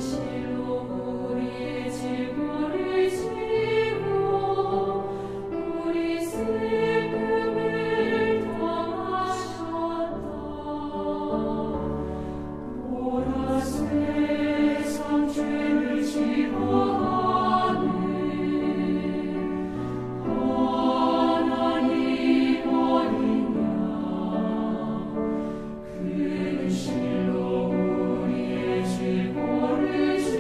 실로 우리의 질고를 지고 우리 슬픔을 통하셨다. 보라 세상 죄를 지고 가는 하나님 어린 양, 그는 실로 우리의 질고를 지고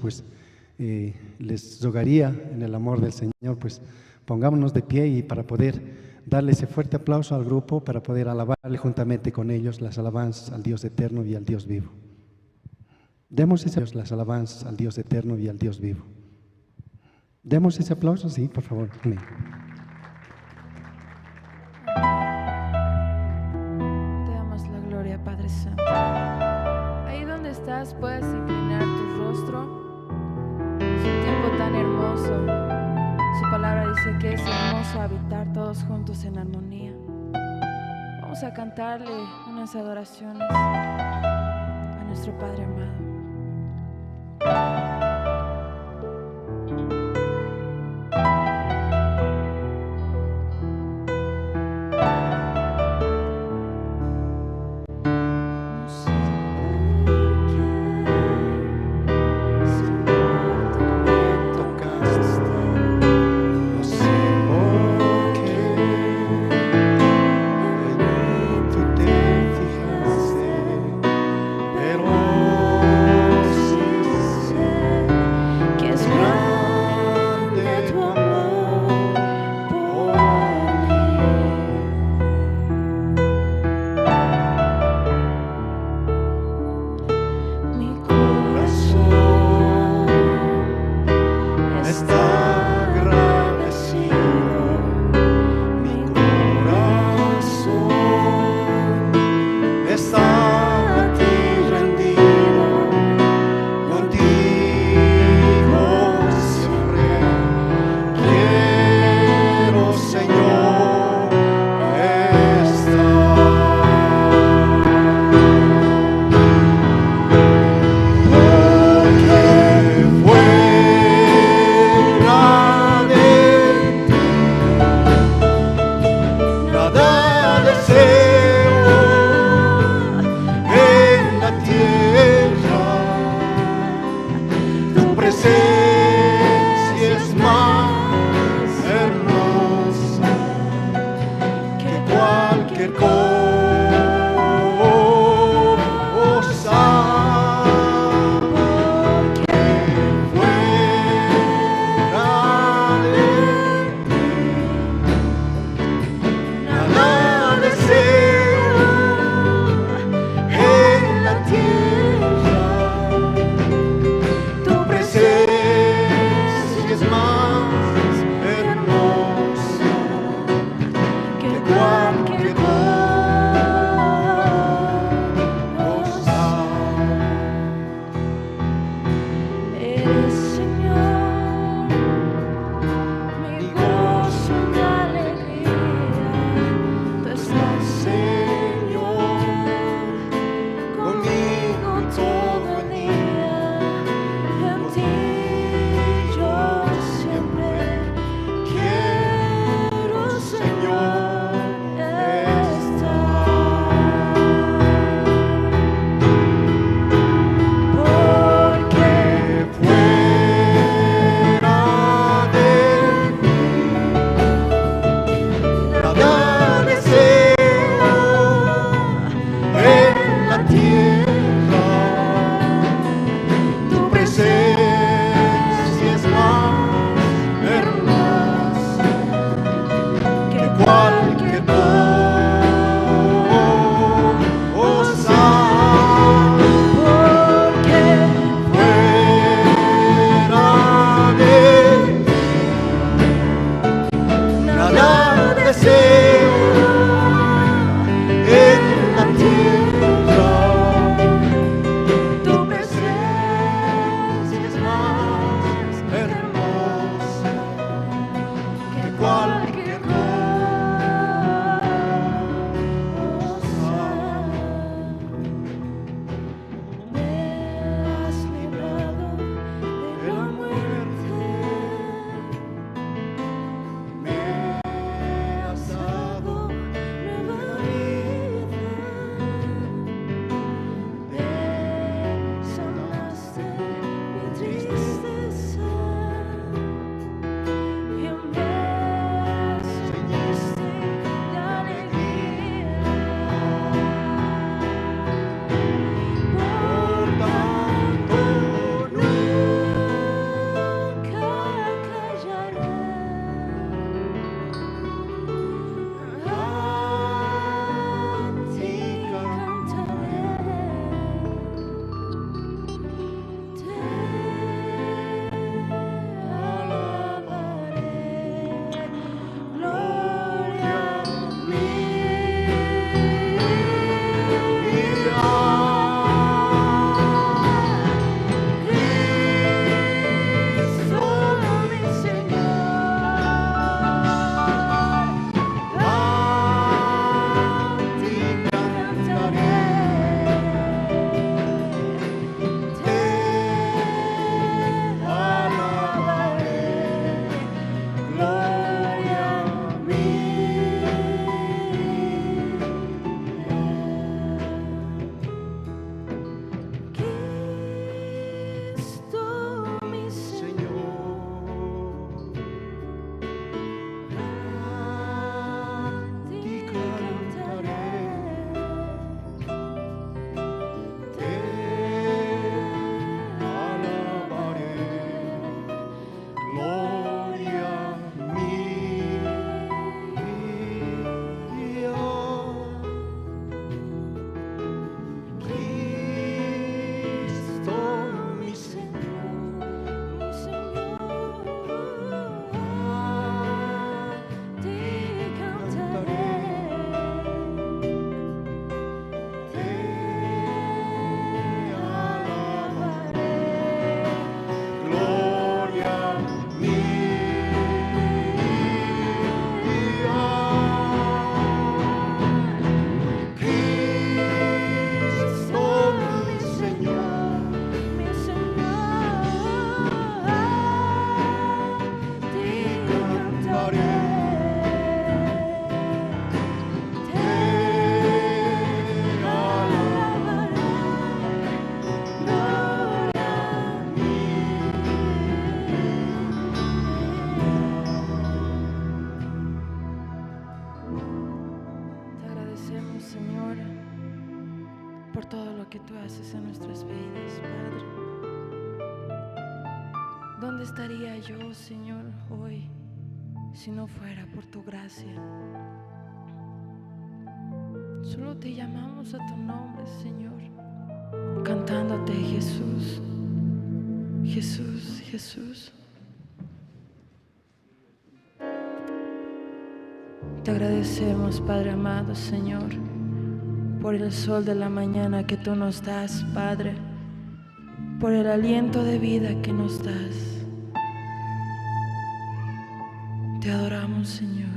Pues les rogaría en el amor del Señor, pues pongámonos de pie y para poder darle ese fuerte aplauso al grupo, para poder alabarle juntamente con ellos las alabanzas al Dios eterno y al Dios vivo. Demos las alabanzas al Dios eterno y al Dios vivo. Demos ese aplauso, sí, por favor. Amén. Te damos la gloria, Padre Santo. Ahí donde estás, puedes inclinar tu rostro. Es un tiempo tan hermoso. Su palabra dice que es hermoso habitar todos juntos en armonía. Vamos a cantarle unas adoraciones a nuestro Padre amado. No sé por qué, Señor, tú me tocaste. No sé por qué en mí tú te fijaste, pero sí sé. lo que tú haces en nuestras vidas, Padre. ¿Dónde estaría yo, Señor, hoy, si no fuera por tu gracia? Solo te llamamos a tu nombre, Señor, cantándote, Jesús, Jesús, Jesús. Te agradecemos, Padre amado, Señor, por el sol de la mañana que tú nos das, Padre, por el aliento de vida que nos das. Te adoramos, Señor.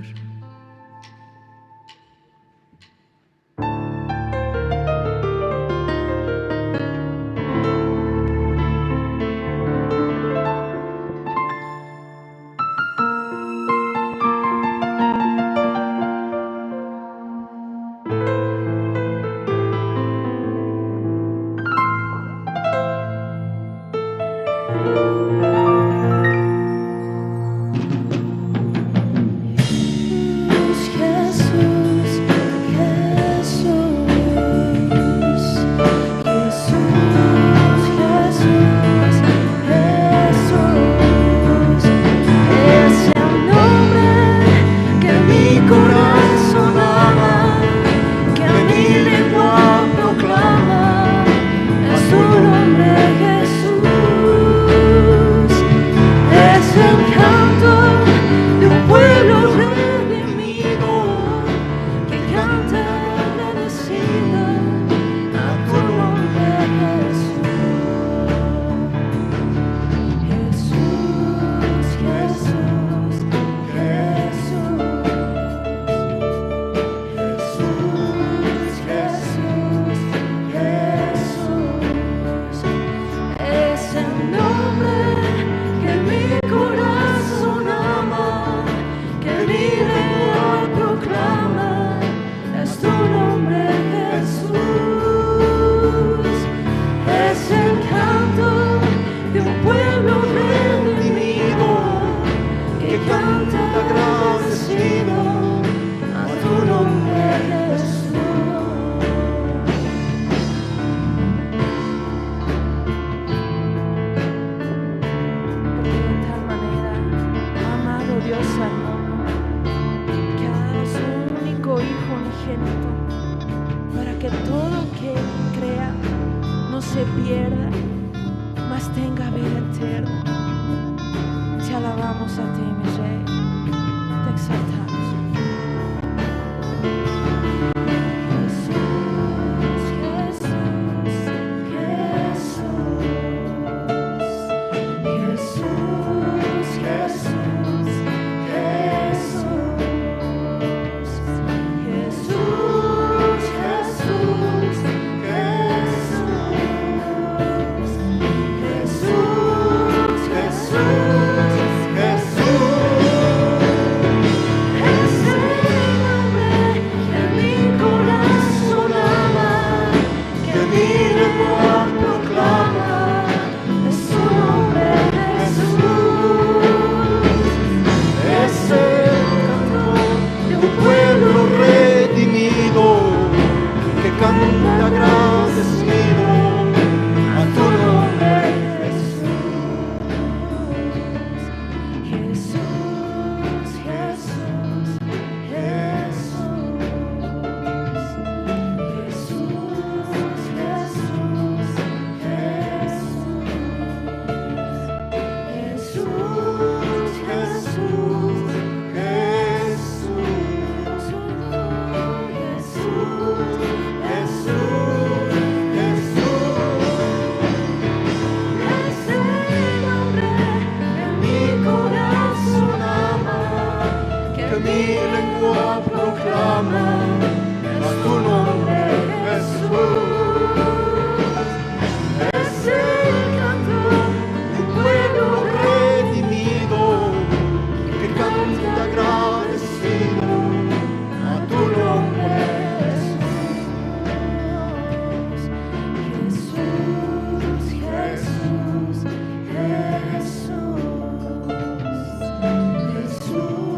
Jesús,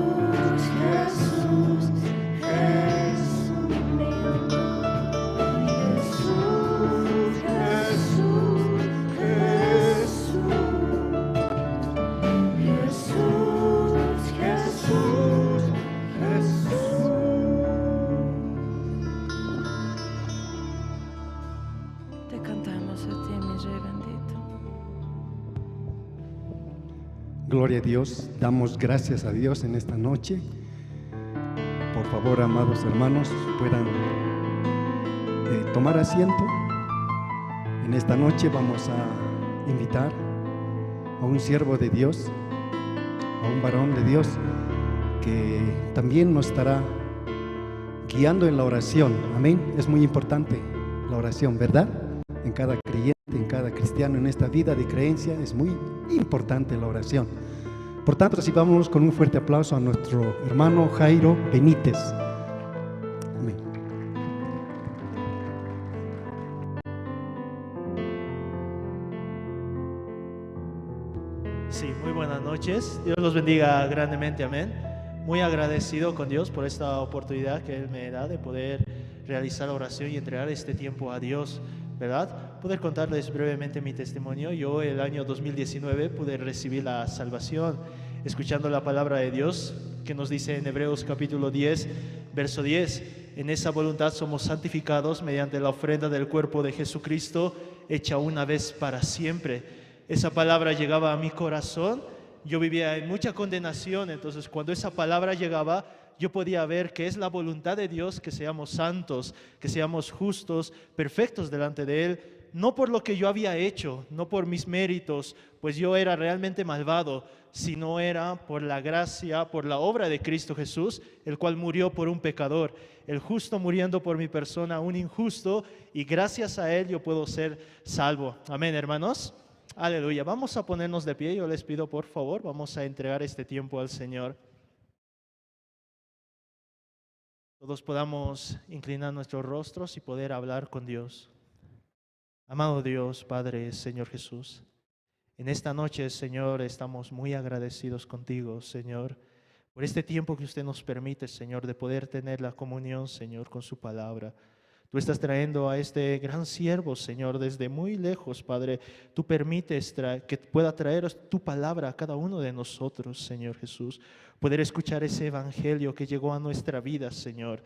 Jesús, Jesús. Gloria a Dios. Damos gracias a Dios en esta noche. Por favor, amados hermanos, puedan tomar asiento. En esta noche vamos a invitar a un siervo de Dios, a un varón de Dios, que también nos estará guiando en la oración. Amén. Es muy importante la oración, ¿verdad? En cada creyente, en cada cristiano, en esta vida de creencia, es muy importante la oración. Por tanto, recibamos con un fuerte aplauso a nuestro hermano Jairo Benítez. Amén. Sí, muy buenas noches. Dios los bendiga grandemente, amén. Muy agradecido con Dios por esta oportunidad que Él me da de poder realizar la oración y entregar este tiempo a Dios, ¿verdad? Poder contarles brevemente mi testimonio. Yo el año 2019 pude recibir la salvación escuchando la palabra de Dios que nos dice en Hebreos capítulo 10, verso 10: en esa voluntad somos santificados mediante la ofrenda del cuerpo de Jesucristo hecha una vez para siempre. Esa palabra llegaba a mi corazón. Yo vivía en mucha condenación, entonces cuando esa palabra llegaba, yo podía ver que es la voluntad de Dios que seamos santos, que seamos justos, perfectos delante de Él, no por lo que yo había hecho, no por mis méritos, pues yo era realmente malvado, sino era por la gracia, por la obra de Cristo Jesús, el cual murió por un pecador, el justo muriendo por mi persona, un injusto, y gracias a Él yo puedo ser salvo. Amén, hermanos. Aleluya. Vamos a ponernos de pie, yo les pido por favor, vamos a entregar este tiempo al Señor. Todos podamos inclinar nuestros rostros y poder hablar con Dios. Amado Dios, Padre, Señor Jesús, en esta noche, Señor, estamos muy agradecidos contigo, Señor, por este tiempo que usted nos permite, Señor, de poder tener la comunión, Señor, con su palabra. Tú estás trayendo a este gran siervo, Señor, desde muy lejos, Padre. Tú permites que pueda traer tu palabra a cada uno de nosotros, Señor Jesús. Poder escuchar ese evangelio que llegó a nuestra vida, Señor.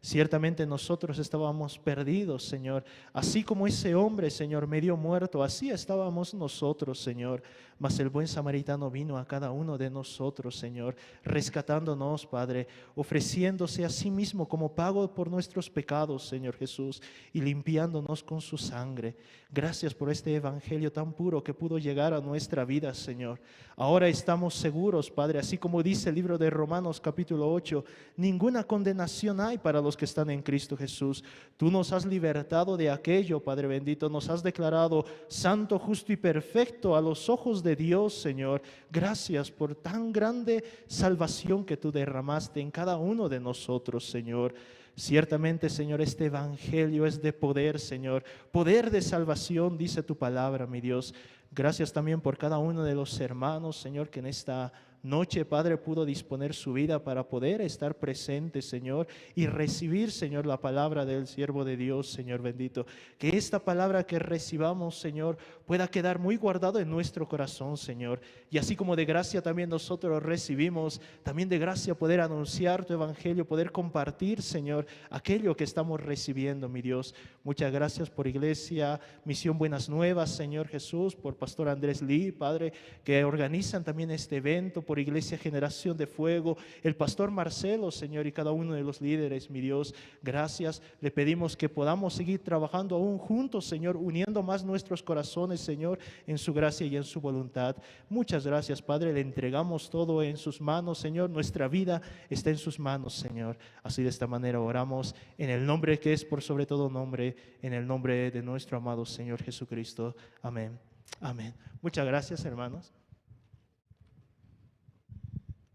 Ciertamente nosotros estábamos perdidos, Señor. Así como ese hombre, Señor, medio muerto, así estábamos nosotros, Señor. Mas el buen samaritano vino a cada uno de nosotros, Señor, rescatándonos, Padre, ofreciéndose a sí mismo como pago por nuestros pecados, Señor Jesús, y limpiándonos con su sangre. Gracias por este evangelio tan puro que pudo llegar a nuestra vida, Señor. Ahora estamos seguros, Padre, así como dice el libro de Romanos capítulo 8, ninguna condenación hay para los que están en Cristo Jesús. Tú nos has libertado de aquello, Padre bendito, nos has declarado santo, justo y perfecto a los ojos de Dios, Señor. Gracias por tan grande salvación que tú derramaste en cada uno de nosotros, Señor. Ciertamente, Señor, este evangelio es de poder, Señor, poder de salvación, dice tu palabra, mi Dios. Gracias también por cada uno de los hermanos, Señor, que en esta noche, Padre, pudo disponer su vida para poder estar presente, Señor, y recibir, Señor, la palabra del siervo de Dios, Señor bendito. Que esta palabra que recibamos, Señor, pueda quedar muy guardado en nuestro corazón, Señor. Y así como de gracia también nosotros recibimos, también de gracia poder anunciar tu evangelio, poder compartir, Señor, aquello que estamos recibiendo, mi Dios. Muchas gracias por Iglesia Misión Buenas Nuevas, Señor Jesús, por Pastor Andrés Lee, Padre, que organizan también este evento, por Iglesia Generación de Fuego, el Pastor Marcelo, Señor, y cada uno de los líderes, mi Dios, gracias. Le pedimos que podamos seguir trabajando aún juntos, Señor, uniendo más nuestros corazones, Señor, en su gracia y en su voluntad. Muchas gracias, Padre, le entregamos todo en sus manos, Señor. Nuestra vida está en sus manos, Señor. Así de esta manera oramos en el nombre que es por sobre todo nombre, en el nombre de nuestro amado Señor Jesucristo. Amén. Amén. Muchas gracias, hermanos.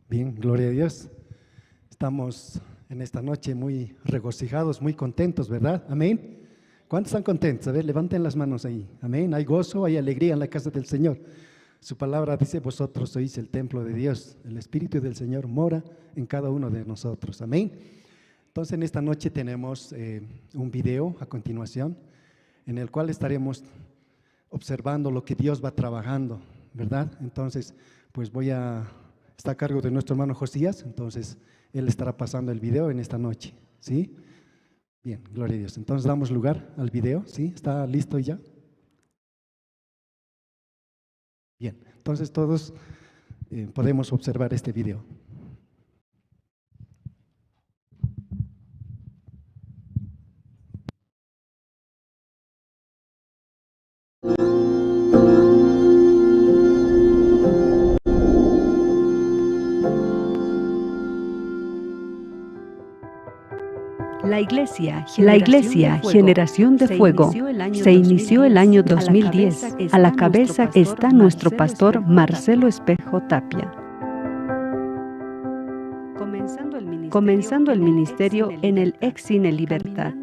Bien, gloria a Dios. Estamos en esta noche muy regocijados, muy contentos, ¿verdad? Amén. ¿Cuántos están contentos? A ver, levanten las manos ahí. Amén. Hay gozo, hay alegría en la casa del Señor. Su palabra dice, vosotros sois el templo de Dios. El Espíritu del Señor mora en cada uno de nosotros. Amén. Entonces, en esta noche tenemos un video a continuación, en el cual estaremos observando lo que Dios va trabajando, ¿verdad? Entonces, pues voy a... Está a cargo de nuestro hermano Josías, entonces él estará pasando el video en esta noche, ¿sí? Bien, gloria a Dios. Entonces damos lugar al video, ¿sí? ¿Está listo ya? Bien, entonces todos Podemos observar este video. La Iglesia Generación de Fuego se inició el año 2010. A la cabeza está nuestro pastor Marcelo Espejo Tapia. Comenzando el ministerio en el ex Cine Libertad,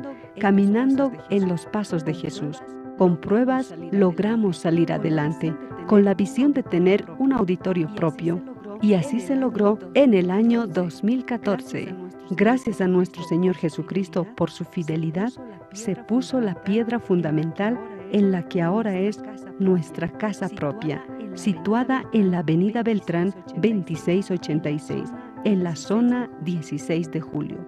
caminando en los pasos de Jesús. Con pruebas logramos salir adelante, con la visión de tener un auditorio propio. Y así se logró en el año 2014. Gracias a nuestro Señor Jesucristo por su fidelidad, se puso la piedra fundamental en la que ahora es nuestra casa propia, situada en la Avenida Beltrán 2686, en la zona 16 de Julio.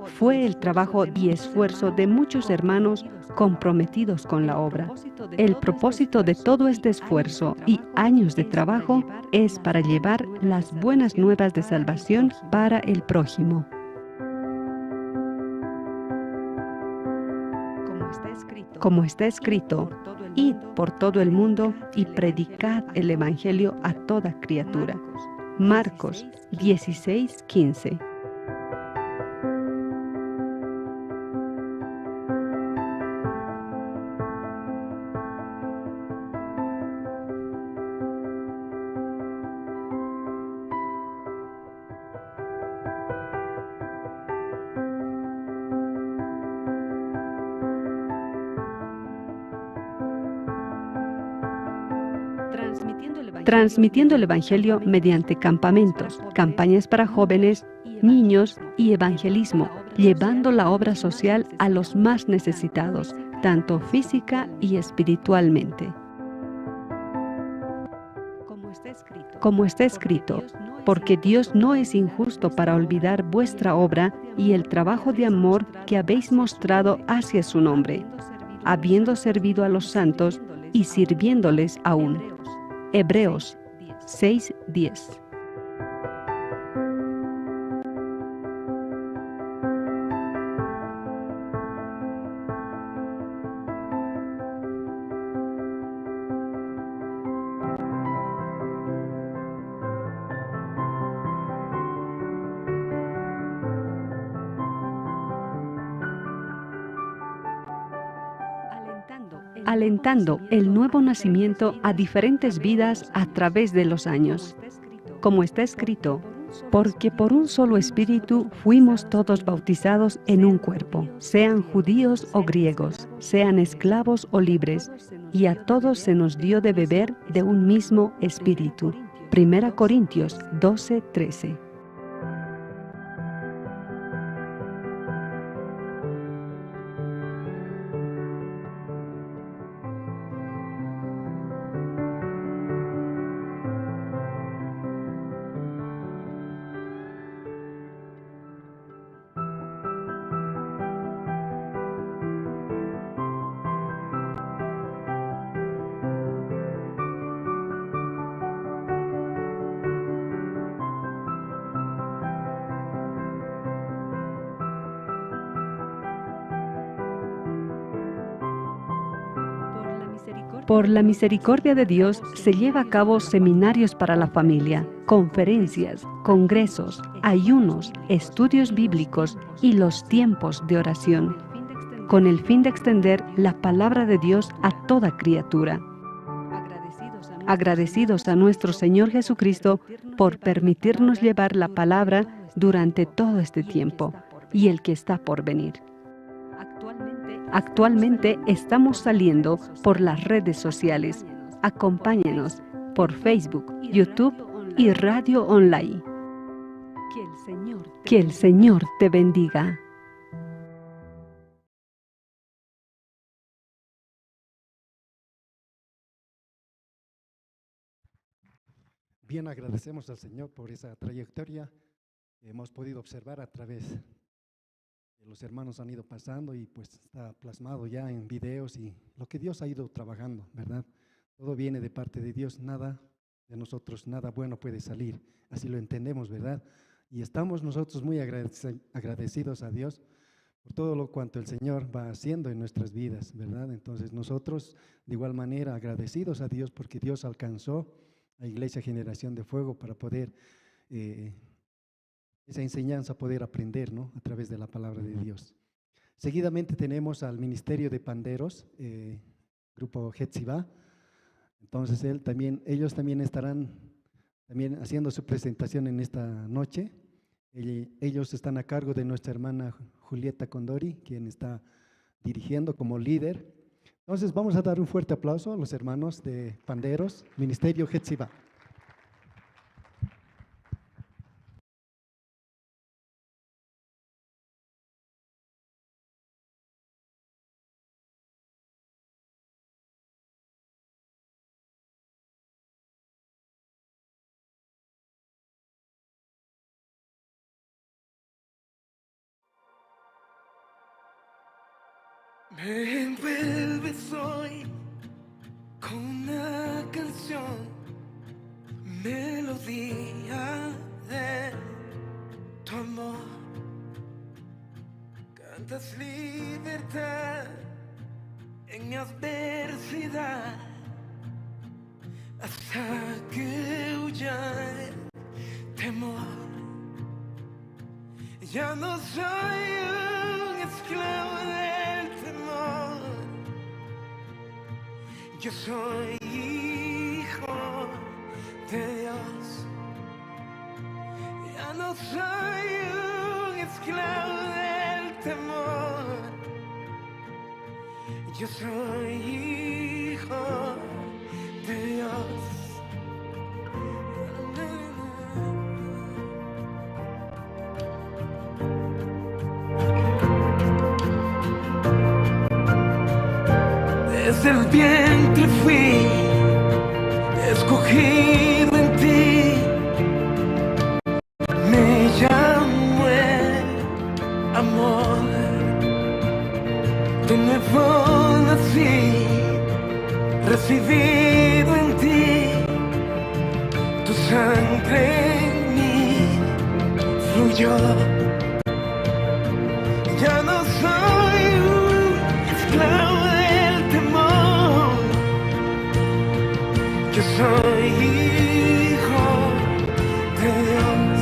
Fue el trabajo y esfuerzo de muchos hermanos comprometidos con la obra. El propósito de todo este esfuerzo y años de trabajo es para llevar las buenas nuevas de salvación para el prójimo. Como está escrito, id por todo el mundo y predicad el Evangelio a toda criatura. Marcos 16:15. Transmitiendo el Evangelio mediante campamentos, campañas para jóvenes, niños y evangelismo, llevando la obra social a los más necesitados, tanto física y espiritualmente. Como está escrito, porque Dios no es injusto para olvidar vuestra obra y el trabajo de amor que habéis mostrado hacia su nombre, habiendo servido a los santos y sirviéndoles aún. Hebreos 6:10. Alentando el nuevo nacimiento a diferentes vidas a través de los años. Como está escrito, porque por un solo espíritu fuimos todos bautizados en un cuerpo, sean judíos o griegos, sean esclavos o libres, y a todos se nos dio de beber de un mismo espíritu. 1 Corintios 12:13. Por la misericordia de Dios se lleva a cabo seminarios para la familia, conferencias, congresos, ayunos, estudios bíblicos y los tiempos de oración, con el fin de extender la palabra de Dios a toda criatura. Agradecidos a nuestro Señor Jesucristo por permitirnos llevar la palabra durante todo este tiempo y el que está por venir. Actualmente estamos saliendo por las redes sociales. Acompáñenos por Facebook, YouTube y Radio Online. Que el Señor te bendiga. Bien, agradecemos al Señor por esa trayectoria que hemos podido observar a través Los hermanos han ido pasando y pues está plasmado ya en videos y lo que Dios ha ido trabajando, ¿verdad? Todo viene de parte de Dios, nada de nosotros, nada bueno puede salir. Así lo entendemos, ¿verdad? Y estamos nosotros muy agradecidos a Dios por todo lo cuanto el Señor va haciendo en nuestras vidas, ¿verdad? Entonces nosotros de igual manera agradecidos a Dios porque Dios alcanzó a Iglesia Generación de Fuego para poder esa enseñanza poder aprender, ¿no? A través de la palabra de Dios. Seguidamente tenemos al Ministerio de Panderos, Grupo Hetzibá. Entonces ellos también estarán también haciendo su presentación en esta noche. Ellos están a cargo de nuestra hermana Julieta Condori, quien está dirigiendo como líder. Entonces vamos a dar un fuerte aplauso a los hermanos de Panderos, Ministerio Hetzibá. Me envuelves hoy con una canción, melodía de tu amor. Cantas libertad en mi adversidad, hasta que huya el temor. Ya no soy un esclavo del temor. Yo soy hijo de Dios. Ya no soy un esclavo del temor. Yo soy hijo de Dios. Desde el vientre fui escogido en ti. Me llamó el amor. De nuevo nací, recibido en ti. Tu sangre en mí fluyó. Ya no soy un esclavo del temor. Yo soy hijo de Dios.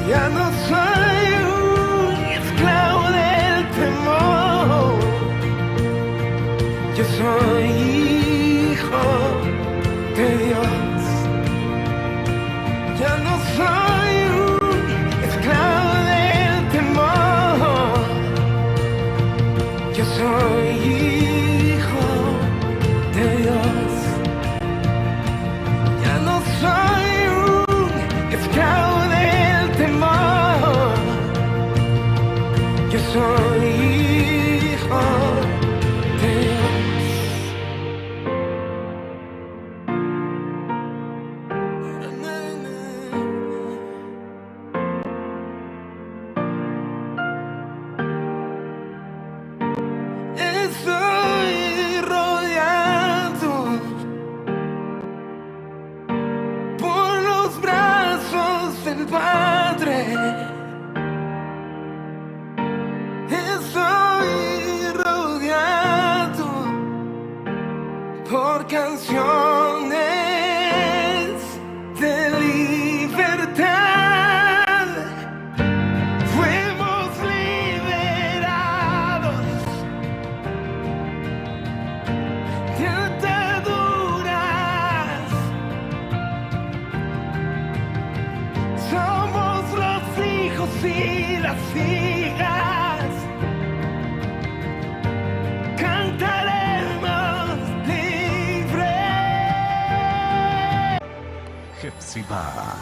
Ya no soy un esclavo del temor. Yo soy hijo de Dios. Ya no soy un esclavo del temor. Yo soy hijo de Dios. Ya no soy un esclavo del temor. Yo soy hijo de Dios. Estoy rodeado por los brazos del Padre. Estoy rodeado por canciones de libertad. Fuimos liberados de ataduras. Somos los hijos y las hijas. Cantaremos libre. Hephzibah.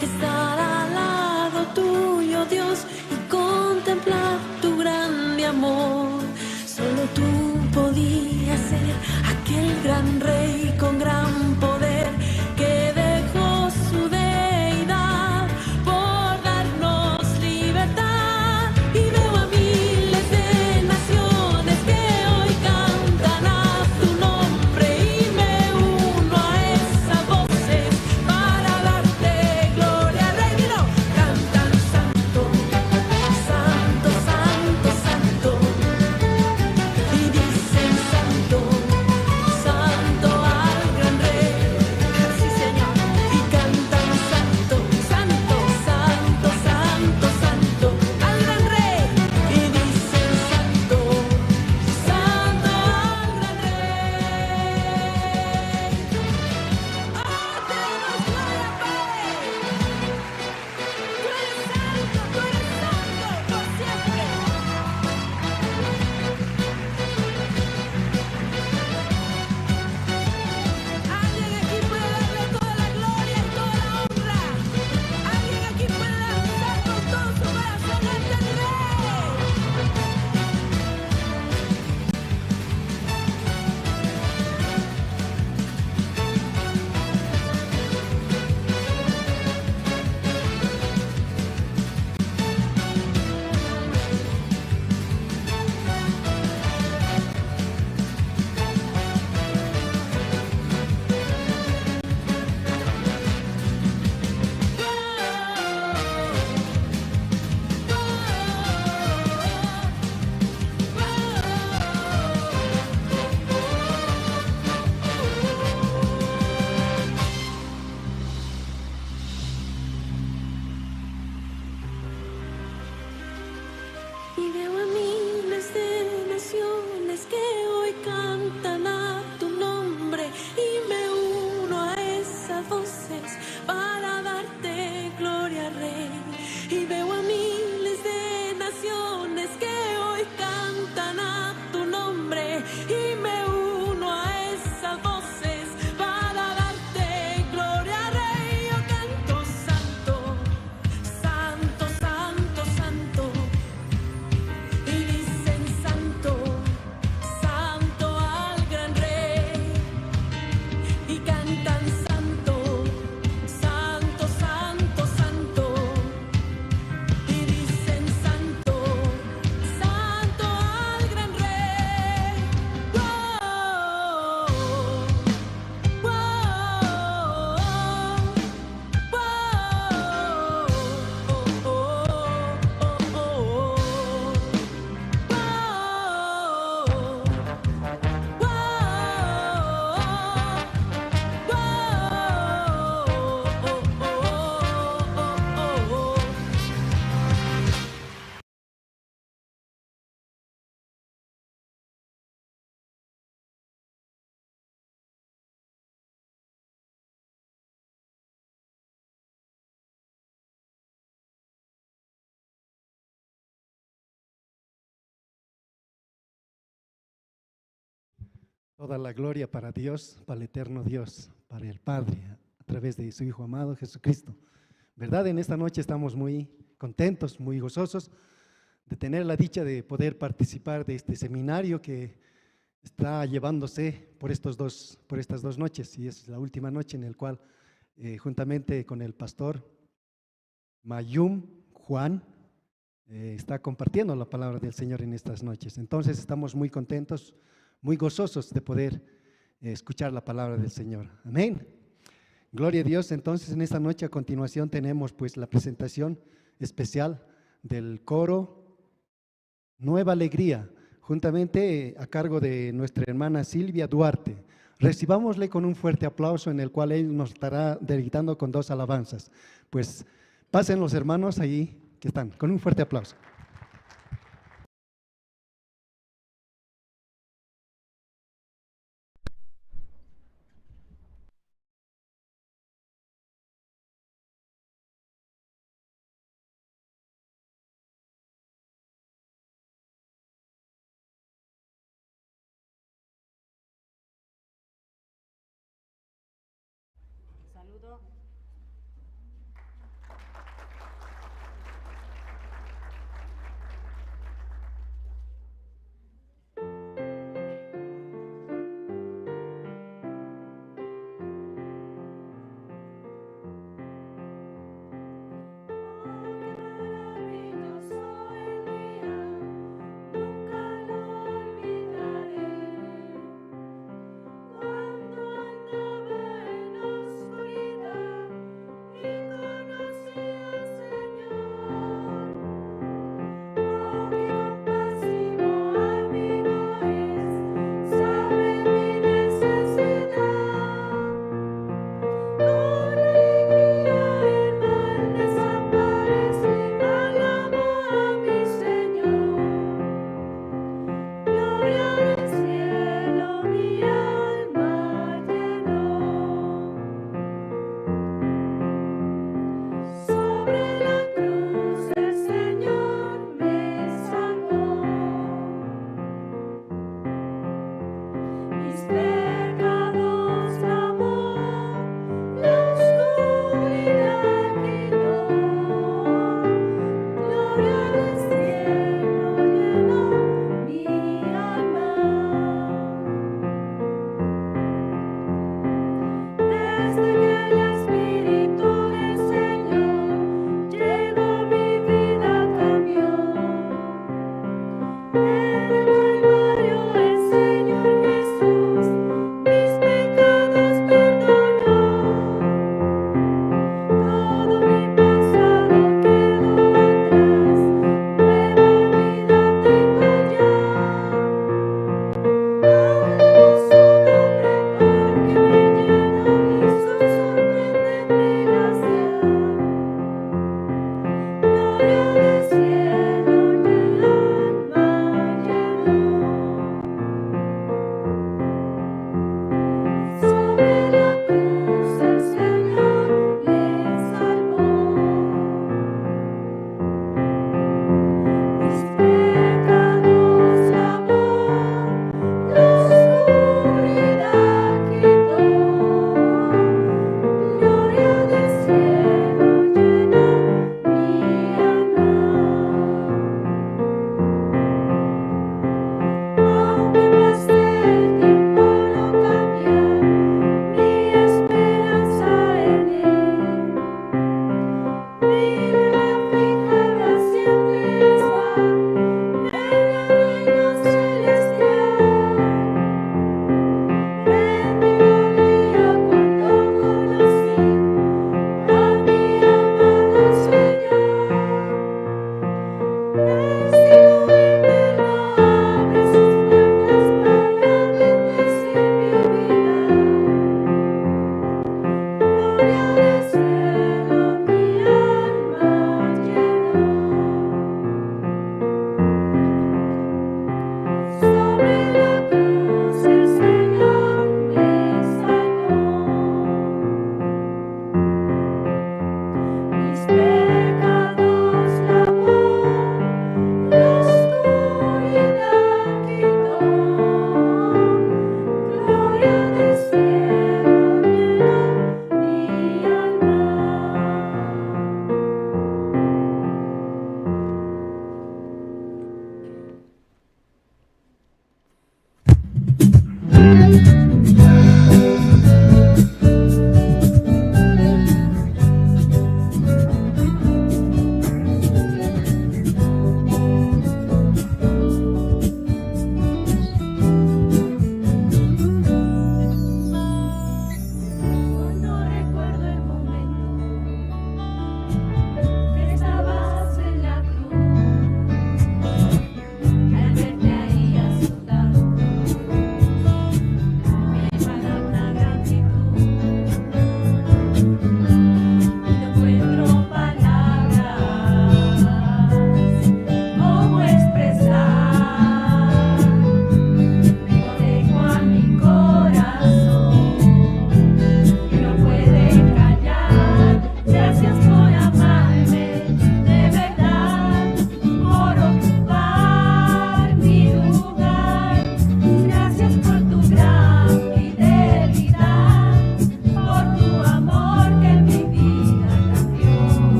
Estar al lado tuyo, Dios, y contemplar tu grande amor. Solo tú podías ser aquel gran rey con gran poder que dejó su deidad por darnos libertad. Y veo a miles de naciones que hoy cantan a tu nombre y me uno a esas voces para darte gloria, Rey. Dilo, cantan santo, santo, santo, santo. Y dicen santo, santo al gran rey. Sí, Señor. Y cantan santo, santo, santo, santo, santo al gran rey. Y dicen santo, santo al gran rey. ¡Oh, te damos gloria, Padre! Tú eres santo, por siempre. Alguien aquí puede darle toda la gloria y toda la honra. Alguien aquí puede danzar con todo su corazón ante el Rey. Y veo a miles de naciones que hoy cantan a tu nombre y me uno a esas voces para darte gloria, Rey. Y veo a miles de naciones que hoy cantan a tu nombre y me uno a esas voces para darte gloria, Rey. Yo canto santo, santo, santo, santo. Y dicen santo, santo al gran rey. Y cantan santo, santo, santo, santo. Y dicen santo, santo al gran rey. Oh, oh, oh, oh, oh, oh. Toda la gloria para Dios, para el eterno Dios, para el Padre, a través de su Hijo amado Jesucristo. ¿Verdad? En esta noche estamos muy contentos, muy gozosos de tener la dicha de poder participar de este seminario que está llevándose por estas dos noches, y es la última noche en el cual, juntamente con el pastor Mayum Juan, está compartiendo la palabra del Señor en estas noches. Entonces estamos muy contentos, muy gozosos de poder escuchar la palabra del Señor. Amén. Gloria a Dios. Entonces en esta noche a continuación tenemos pues la presentación especial del coro Nueva Alegría, juntamente a cargo de nuestra hermana Silvia Duarte. Recibámosle con un fuerte aplauso en el cual él nos estará deleitando con dos alabanzas. Pues pasen los hermanos ahí que están, con un fuerte aplauso. Saludo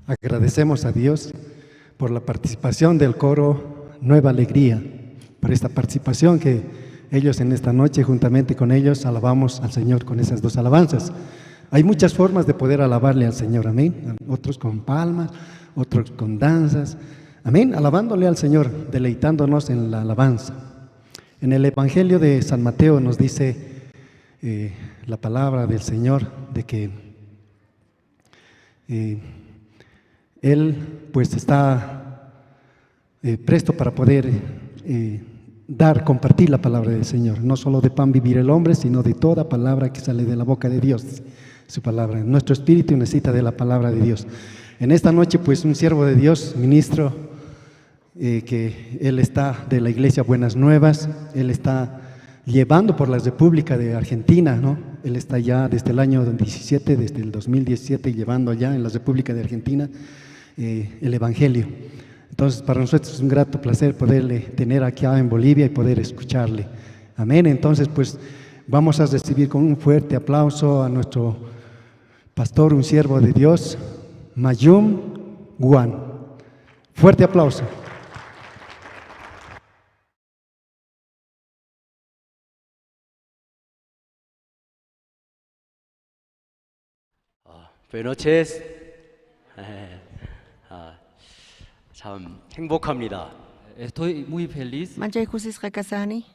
Agradecemos a Dios por la participación del coro Nueva Alegría, por esta participación que ellos en esta noche, juntamente con ellos, alabamos al Señor con esas dos alabanzas. Hay muchas formas de poder alabarle al Señor, amén. Otros con palmas, otros con danzas, amén. Alabándole al Señor, deleitándonos en la alabanza. En el Evangelio de San Mateo nos dice la palabra del Señor de que Él pues está presto para poder compartir la palabra del Señor. No solo de pan vivir el hombre, sino de toda palabra que sale de la boca de Dios, su palabra. Nuestro espíritu necesita de la palabra de Dios. En esta noche pues un siervo de Dios, ministro, que él está de la Iglesia Buenas Nuevas, él está llevando por la República de Argentina, ¿no? Él está ya desde el año 17, desde el 2017, llevando allá en la República de Argentina el Evangelio. Entonces, para nosotros es un grato placer poderle tener aquí en Bolivia y poder escucharle. Amén. Entonces, pues, vamos a recibir con un fuerte aplauso a nuestro pastor, un siervo de Dios, Mayum Guan. Fuerte aplauso. Buenas noches. 참 행복합니다. Estoy muy feliz. Manchay kusisqa kasani.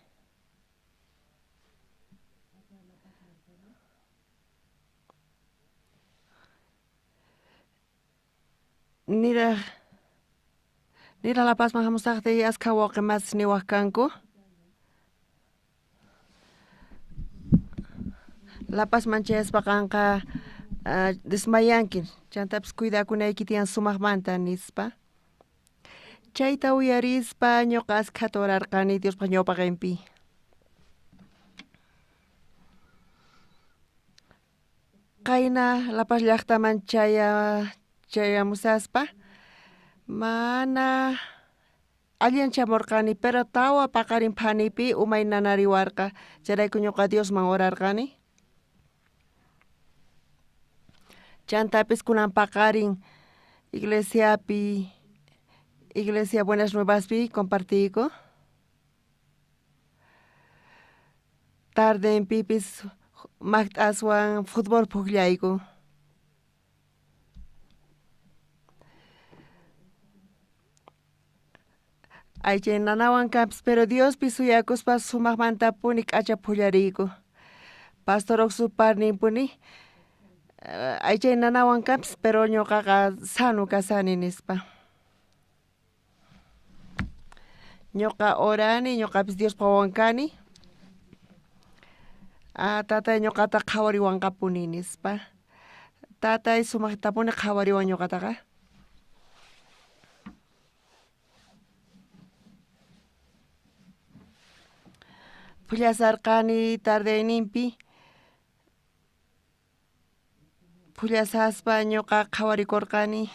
Niraj La Pazman hamusaqtiy askha wawqimasis niwaq kanku. La Pazman chayaspa qanqa desmayanki, chantapis cuidakunayki tiyan sumaqmanta nispa. Chayta uyarispa ñuqa askhata orarqani Diospaq ñawpaqinpi. Qayna La Paz llaqtaman chayamusaspa mana allan chamurqani, pero tawa paqarin phanipi umay nanariwarqa, chayrayku ñuqa Diosman orarqani. Chantapis kunan paqarin iglesiapi, Iglesia Buenas Nuevaspi compartiyku. Tardenpipis maqt'aswan fútbol puqllayku. Aychay nanawan kanpis, pero Diospi suyakuspa sumaqmantapuni k'acha phullariyku. Pastor Oxuparninpuni aychay nanawan kanpis, pero ñuqaqa sano kasani nispa. Ñuqa orani, ñuqapis Diospaq wawan kani. Tatay ñuqata qhawariwanqapuni nispa. Tatay sumaqtapuni qhawariwan ñuqataqa. Phullasarqani tardeyninpi. Phullasaspa ñuqa qhawarikurqani.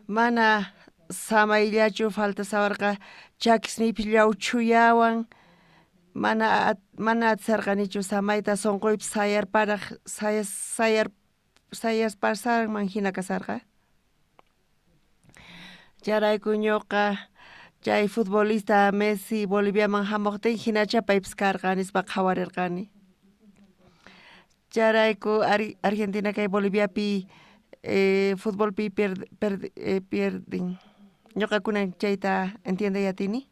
Mana samayllachu faltasawarqa chakisniypis llawchuyawan, mana atisarqanichu samayta, sunquypis sayaspasanman hina kasarqa. Chayrayku ñuqa chay futbolista Messi Boliviaman hamuqtin hinacha paypis karqa nispa qhawarirqani. Chayrayku Argentina kay Boliviapi futbolpi pierden. Ñuqa kunan chayta entiendey atini.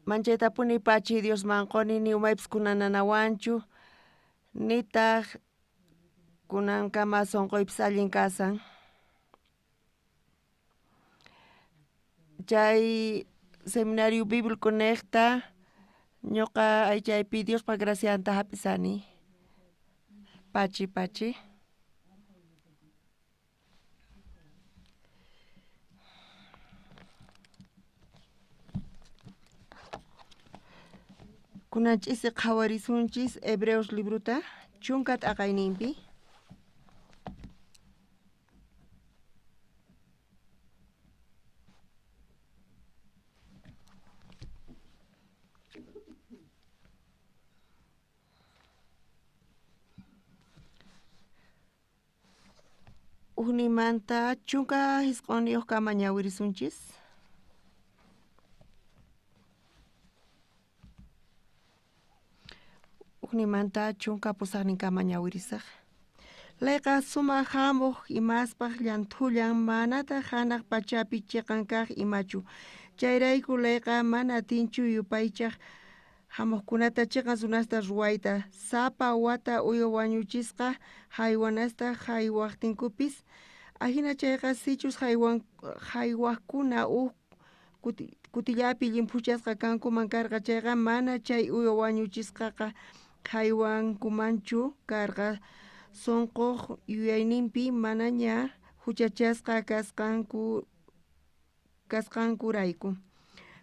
Manchaytapuni pachi Diosman quni ni umaypis kunan nanawanchu, nitaq kunankama sunquypis allin kasan. Chay seminario bíblico niqta ñuqa aychaypi Diospaq gracianta hap'isani. Pachi, pachi. Kunan ch'isi qhawarisunchis Hebreos libruta chunka t'aqayninpi. Ujnimanta 19 kama ñawirisunchis. Ujnimanta 18 kama ñawirisaj. Leyqa sumaj hamuq imaspaj llanthullan, manataq hanaq pachapi chiqan kaq imachu. Chayrayku leyqa mana atinchu yupaychaj hamuqkunata chiqan runasta ruwayta. Sapa wata uywa wañuchisqa haywanasta haywaqtinkupis, ajina chayqa sichus haywaqkuna uj kutillapi llimphuchasqa kankuman karqa chayqa, mana chay uywa wañuchisqaqa haywankumanchu karqa sunquq yuyayninpi manaña huchachasqa kasqankurayku.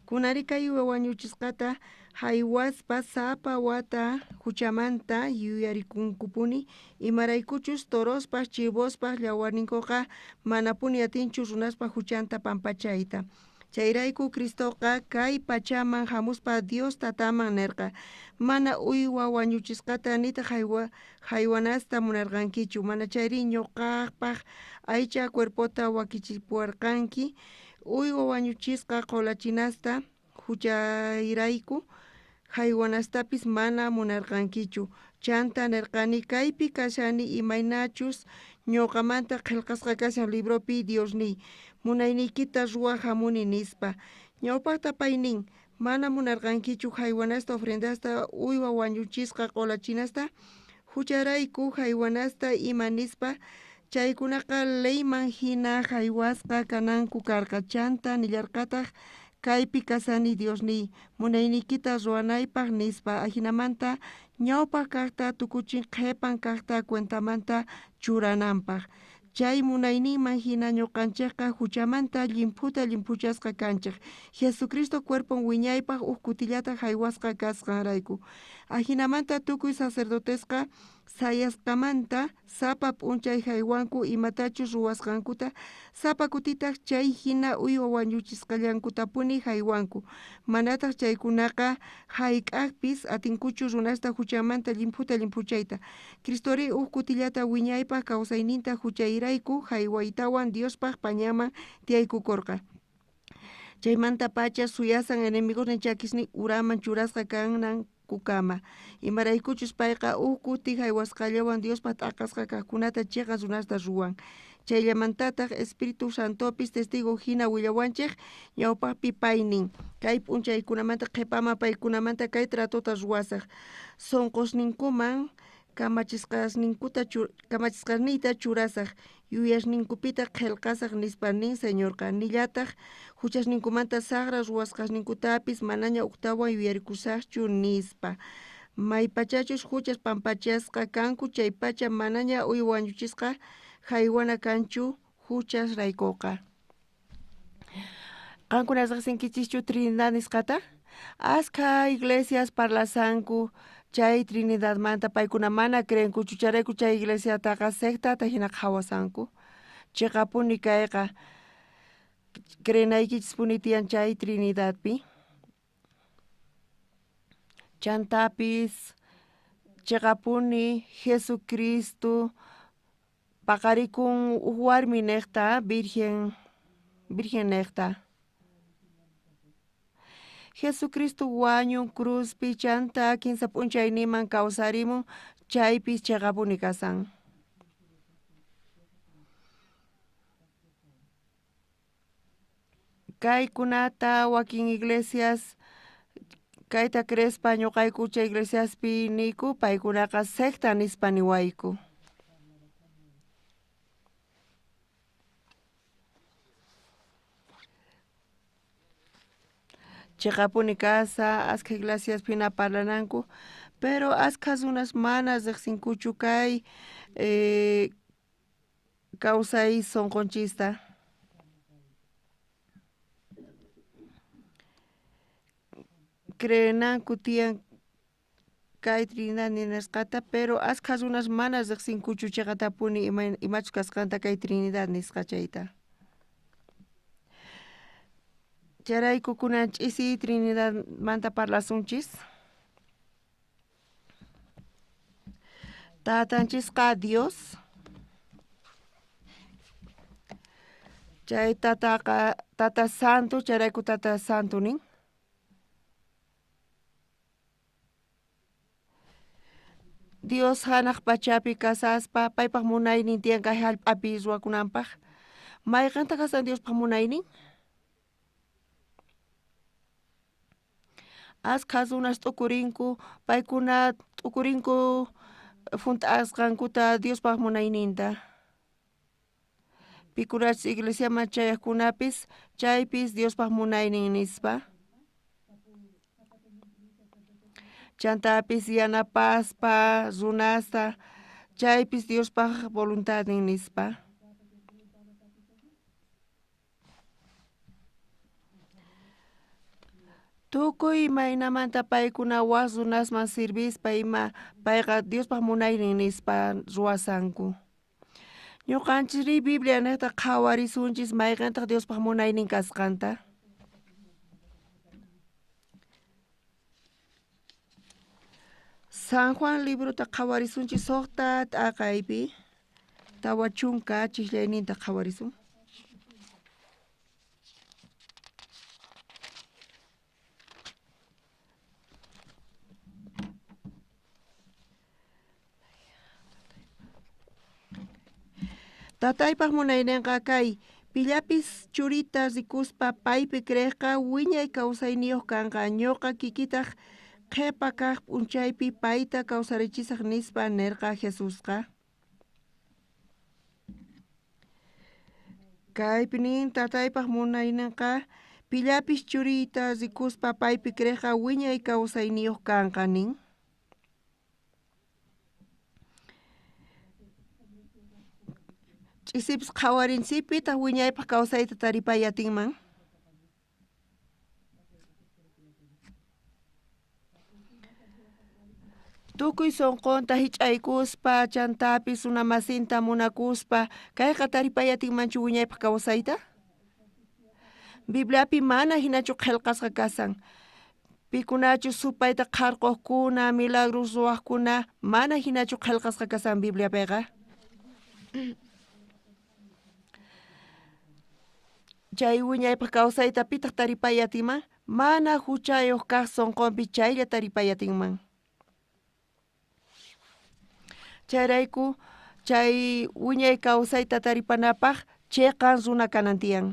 Kunari kay uywa wañuchisqata haywaspa sapa wata huchamanta yuyarikunkupuni, imaraykuchus torospaj chivospaj llawarninkuqa manapuni atinchu runaspa huchanta pampachayta. Chayrayku Cristoqa kay pachaman hamuspa Dios tataman nerqa: Mana uywa wañuchisqata nitaq haywanasta munarqankichu, manachayri ñuqapaq aycha cuerpota wakichipuwarqanki. Uywa wañuchisqa q'ulachinasta huchayrayku haywanastapis mana munarqankichu. Chanta nerqani: Kaypi kashani, imaynachus ñuqamanta qillqasqa kashan libropi, Diosniy, munayniykita ruwaj hamuni, nispa. Ñawpaqta pay nin: Mana munarqankichu haywanasta, ofrendasta, uywa wañuchisqa q'ulachinasta, hucharayku haywanasta ima, nispa. Chaykunaqa leyman hina haywasqa kananku karqa. Chanta nillarqataq: Kaypi kashani, Diosniy, munayniykita ruwanaypaq, nispa. Ajinamanta ñawpaq kaqta tukuchin qhipan kaqta cuentamanta churananpaq. Chay munayninman hina ñuqanchikqa huchamanta llimphuta llimphuchasqa kanchik, Jesucristo cuerpon wiñaypaq uj kutillata haywasqa kasqanrayku. Ajinamanta tukuy sacerdotesqa sayasqamanta sapa p'unchay haywanku imatachus ruwasqankuta, sapa kutitaq chay hina uywa wañuchisqallankutapuni haywanku. Manataq chaykunaqa hayk'aqpis atinkuchu runasta huchamanta llimphuta llimphuchayta. Cristori uj kutillata wiñaypaq kawsayninta huchayrayku haywaytawan Diospaq pañaman tiyaykukorqa. Chaymantapacha suyasan enemigosnin chakisnin uraman churasqa kanankukama. Imaraykuchus payqa uj kuti haywasqallawan Diospaq t'aqasqa kaqkunata chiqan runasta ruwan. Chayllamantataq Espíritu Santopis testigo hina willawanchik. Ñawpaqpi pay nin: Kay p'unchaykunamanta qhipaman paykunamanta kay tratota ruwasaj. Sunqusninkuman kamachisqasniyta churasaj, yuyasninkupitaq qillqasaj, nispa nin Señorqa. Nillataq huchasninkumanta saqra ruwasqasninkutapis manaña ujtawan yuyarikusajchu, nispa. Maypachachus huchas pampachasqa kanku chaypacha manaña uywa wañuchisqa haywana kanchu huchasraykuqa. Qankuna riqsinkichischu Trinidad nisqata? Askha iglesias parlasanku chay Trinidadmanta, paykuna mana creenkuchu, chayrayku chay iglesiataqa sectata hina qhawasanku. Chiqapuni kayqa, creenaykichispuni tiyan chay Trinidadpi. Chantapis chiqapuni Jesucristo paqarikun uj warmi niqta, virgen niqta. Jesucristo wañun cruzpi, chanta 3 p'unchayniman kawsarimun, chaypis chiqapuni kasan. Kaykunata wakin iglesias kayta creespa ñuqayku chay iglesiaspi niyku, paykunaqa secta nispa niwayku. Chiqapuni kasa askha iglesiaspina parlananku, pero askha runas mana riqsinkuchu kay kawsay sunqunchista. Creenanku tiyan kay Trinidad nisqata, pero askha runas mana riqsinkuchu chiqatapuni imachus kasqanta kay Trinidad nisqa chayta. Chayrayku kunan ch'isi Trinidadmanta parlasunchis. Tatanchisqa Dios. Chay tataqa tata santo, chayrayku tata santo nin. Dios hanaq pachapi kasaspa paypaq munaynin tiyan kay hallp'api ruwakunanpaq. Mayqanta kasan Diospaq munaynin? Askha runas t'ukurinku, paykuna t'ukurinku junt'asqankuta Diospaq munayninta. Pikunachus iglesiaman chayaqkunapis chaypis Diospaq munaynin nispa. Chantapis yanapaspa runasta chaypis Diospaq voluntadnin nispa. Tukuy imaynamanta paykuna waj runasman sirvispa ima payqa Diospaq munaynin nispa ruwasanku. Ñuqanchikri Biblia niqta qhawarisunchis mayqintaq Diospaq munaynin kasqanta. San Juan librota qhawarisunchis suqta t'aqaypi 40 chiqllayninta qhawarisun. Tataypaq munayninqa kay pillapis churita rikuspa paypi creeqqa wiñay kawsayniyuq kanqa ñuqa kikitaq qhipa kaq p'unchaypi payta kawsarichisaq nispa nirqa Jesusqa. Kaypi nin tataypaq munayninqa pillapis churita rikuspa paypi creeqqa wiñay kawsayniyuq kanqa nin. Ch'isipis qhawarinchikpitaq wiñaypaq kawsayta taripay atinman. Tukuy sunqunta hich'aykuspa chantapis runamasinta munakuspa kayqa taripay atinmanchu wiñaypaq kawsayta? Bibliapi mana hinachu qillqasqa kasan. Pikunachus supayta qharquqkuna, milagros ruwaqkuna mana hinachu qillqasqa kasan Bibliapiqa. Chay wiñaypaq kawsayta pitaq taripay atinman? Mana huchayuq kaq sunqunpi chaylla taripay atinman. Chayrayku chay wiñay kawsayta taripanapaq chiqan runa kanan tiyan.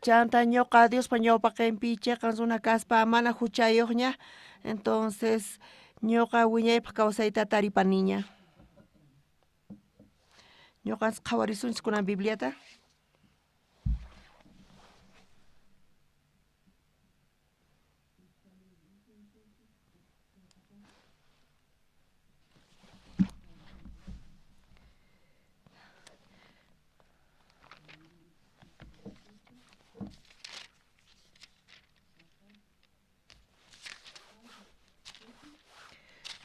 Chanta ñuqa Diospa ñawpaqinpi chiqan runa kaspa mana huchayuqña, entonces ñuqa wiñaypaq kawsayta taripaniña. Ñuqanchis qhawarisunchis kunan Bibliata.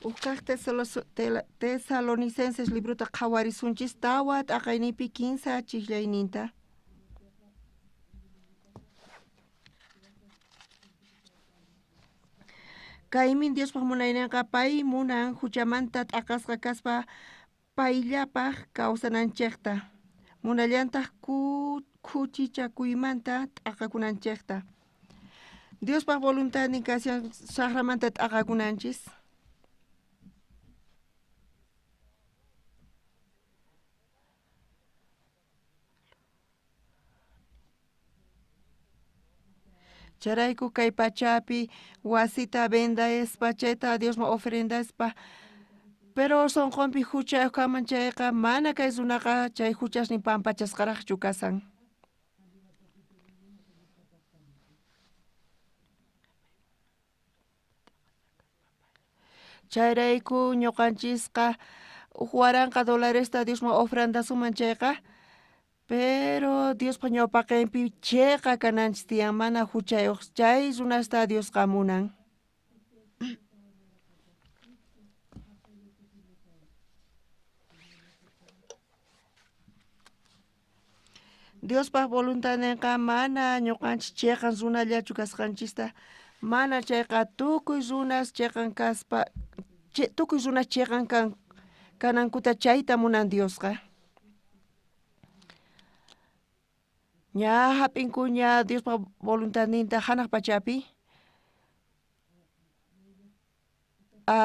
Uqkaq Tesalonicenses librota qhawarisunchis 4 t'aqayninpi 15 chiqllayninta. Kaymin Diospaq munayninqa pay munan huchamanta t'aqasqa kaspa payllapaq kawsananchikta. Munallantaq khuchichakuymanta t'aqakunanchikta. Diospaq voluntadnin kashan saqramanta t'aqakunanchis. Chayrayku kay pachapi wasita vendaspa chayta Diosman ofrendaspa pero sunqunpi huchayuq kanman chayqa mana kay runaqa chay huchasnin pampachasqaraqchu kasan. Chayrayku ñuqanchisqa $1000 Diosman ofrendasuman chayqa pero Diospa ñawpaqinpi chiqa kananchis tiyan mana huchayuq chay runasta Diosqa munan. Diospaq voluntadninqa mana ñuqanchis chiqan runallachu kasqanchista, mana chayqa tukuy runas chiqan kaspa Tukuy runas cheqan kanankuta chayta munan Diosqa. Ña hap'inkuña Diospa voluntadninta hanaq pachapi.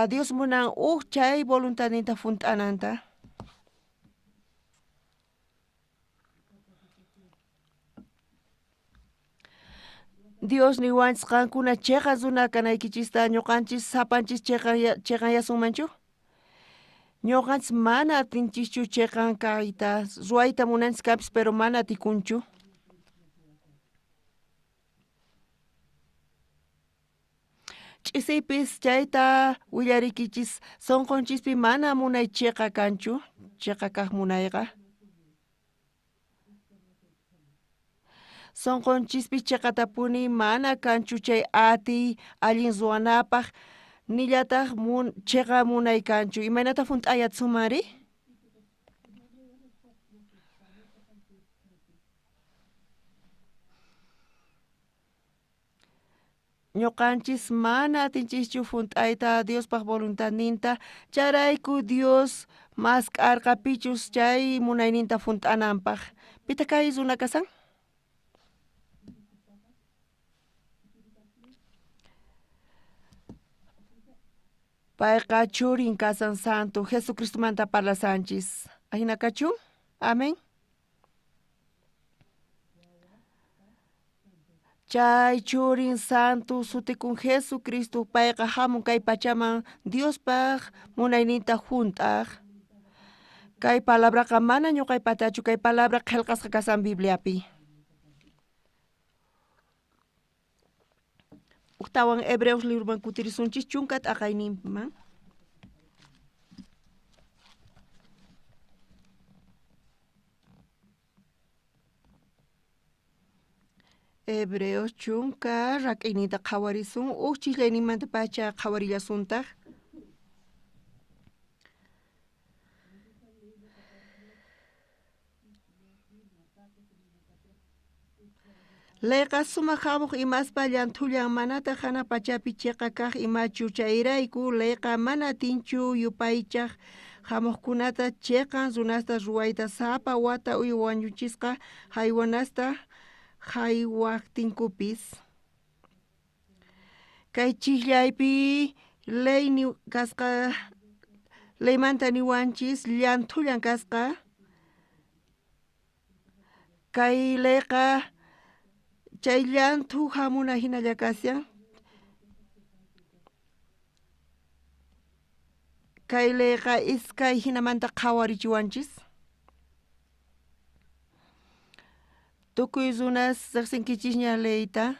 Dios munan uj chay voluntadninta junt'ananta. Dios niwanchis qankuna cheqan runa kanaykichista ñuqanchis sapanchis cheqanyasunmanchu. Ñuqanchis mana atinchischu cheqan kayta ruwayta munanchis kanpis pero mana atikunchu. Ch'isipis chayta willarikichis sunqunchispi mana munay cheqa kanchu, cheqa kaq munayqa. Sunqunchispi cheqatapuni mana kanchu chay atiy allin ruwanapaq nillataq cheqa munay kanchu. Imaynata junt'ayatsunmanri? Ñuqanchis mana atinchischu junt'ayta Diospaq voluntadninta, chayrayku Dios mask'arqa pichus chay munayninta junt'ananpaq. Pitaq kay runa kasan? Payqa churin kasan santo Jesucristomanta parlasanchis. Ajina kachun? Amén. Chay churin santo sutikun Jesucristo payqa hamun kay pachaman Diospaq munayninta junt'aq. Kay palabraqa mana ñuqaypatachu, kay palabra qillqasqa kasan Bibliapi. Ujtawan Hebreos libroman kutirisunchis chunka t'aqayninman. Hebreos chunka rak'ayninta qhawarisun, uj chislayninmanta pacha qhawarillasuntaq. Leyqa sumaq hamuq imaspa llanthullan manataq hanaq pachapi chiqa kaq imachu, chayrayku leyqa mana atinchu yupaychaq hamuqkunata chiqan runasta ruwayta sapa wata uywa wañuchisqa haywanasta haywaqtinkupis. Kay chiqllaypi ley kasqa leymanta niwanchis llanthullan kasqa. Kay leyqa chay llanthu hamuna hinalla kashan. Kay leyqa iskay hinamanta qhawarichiwanchis. Tukuy runas riqsinkichisña leyta,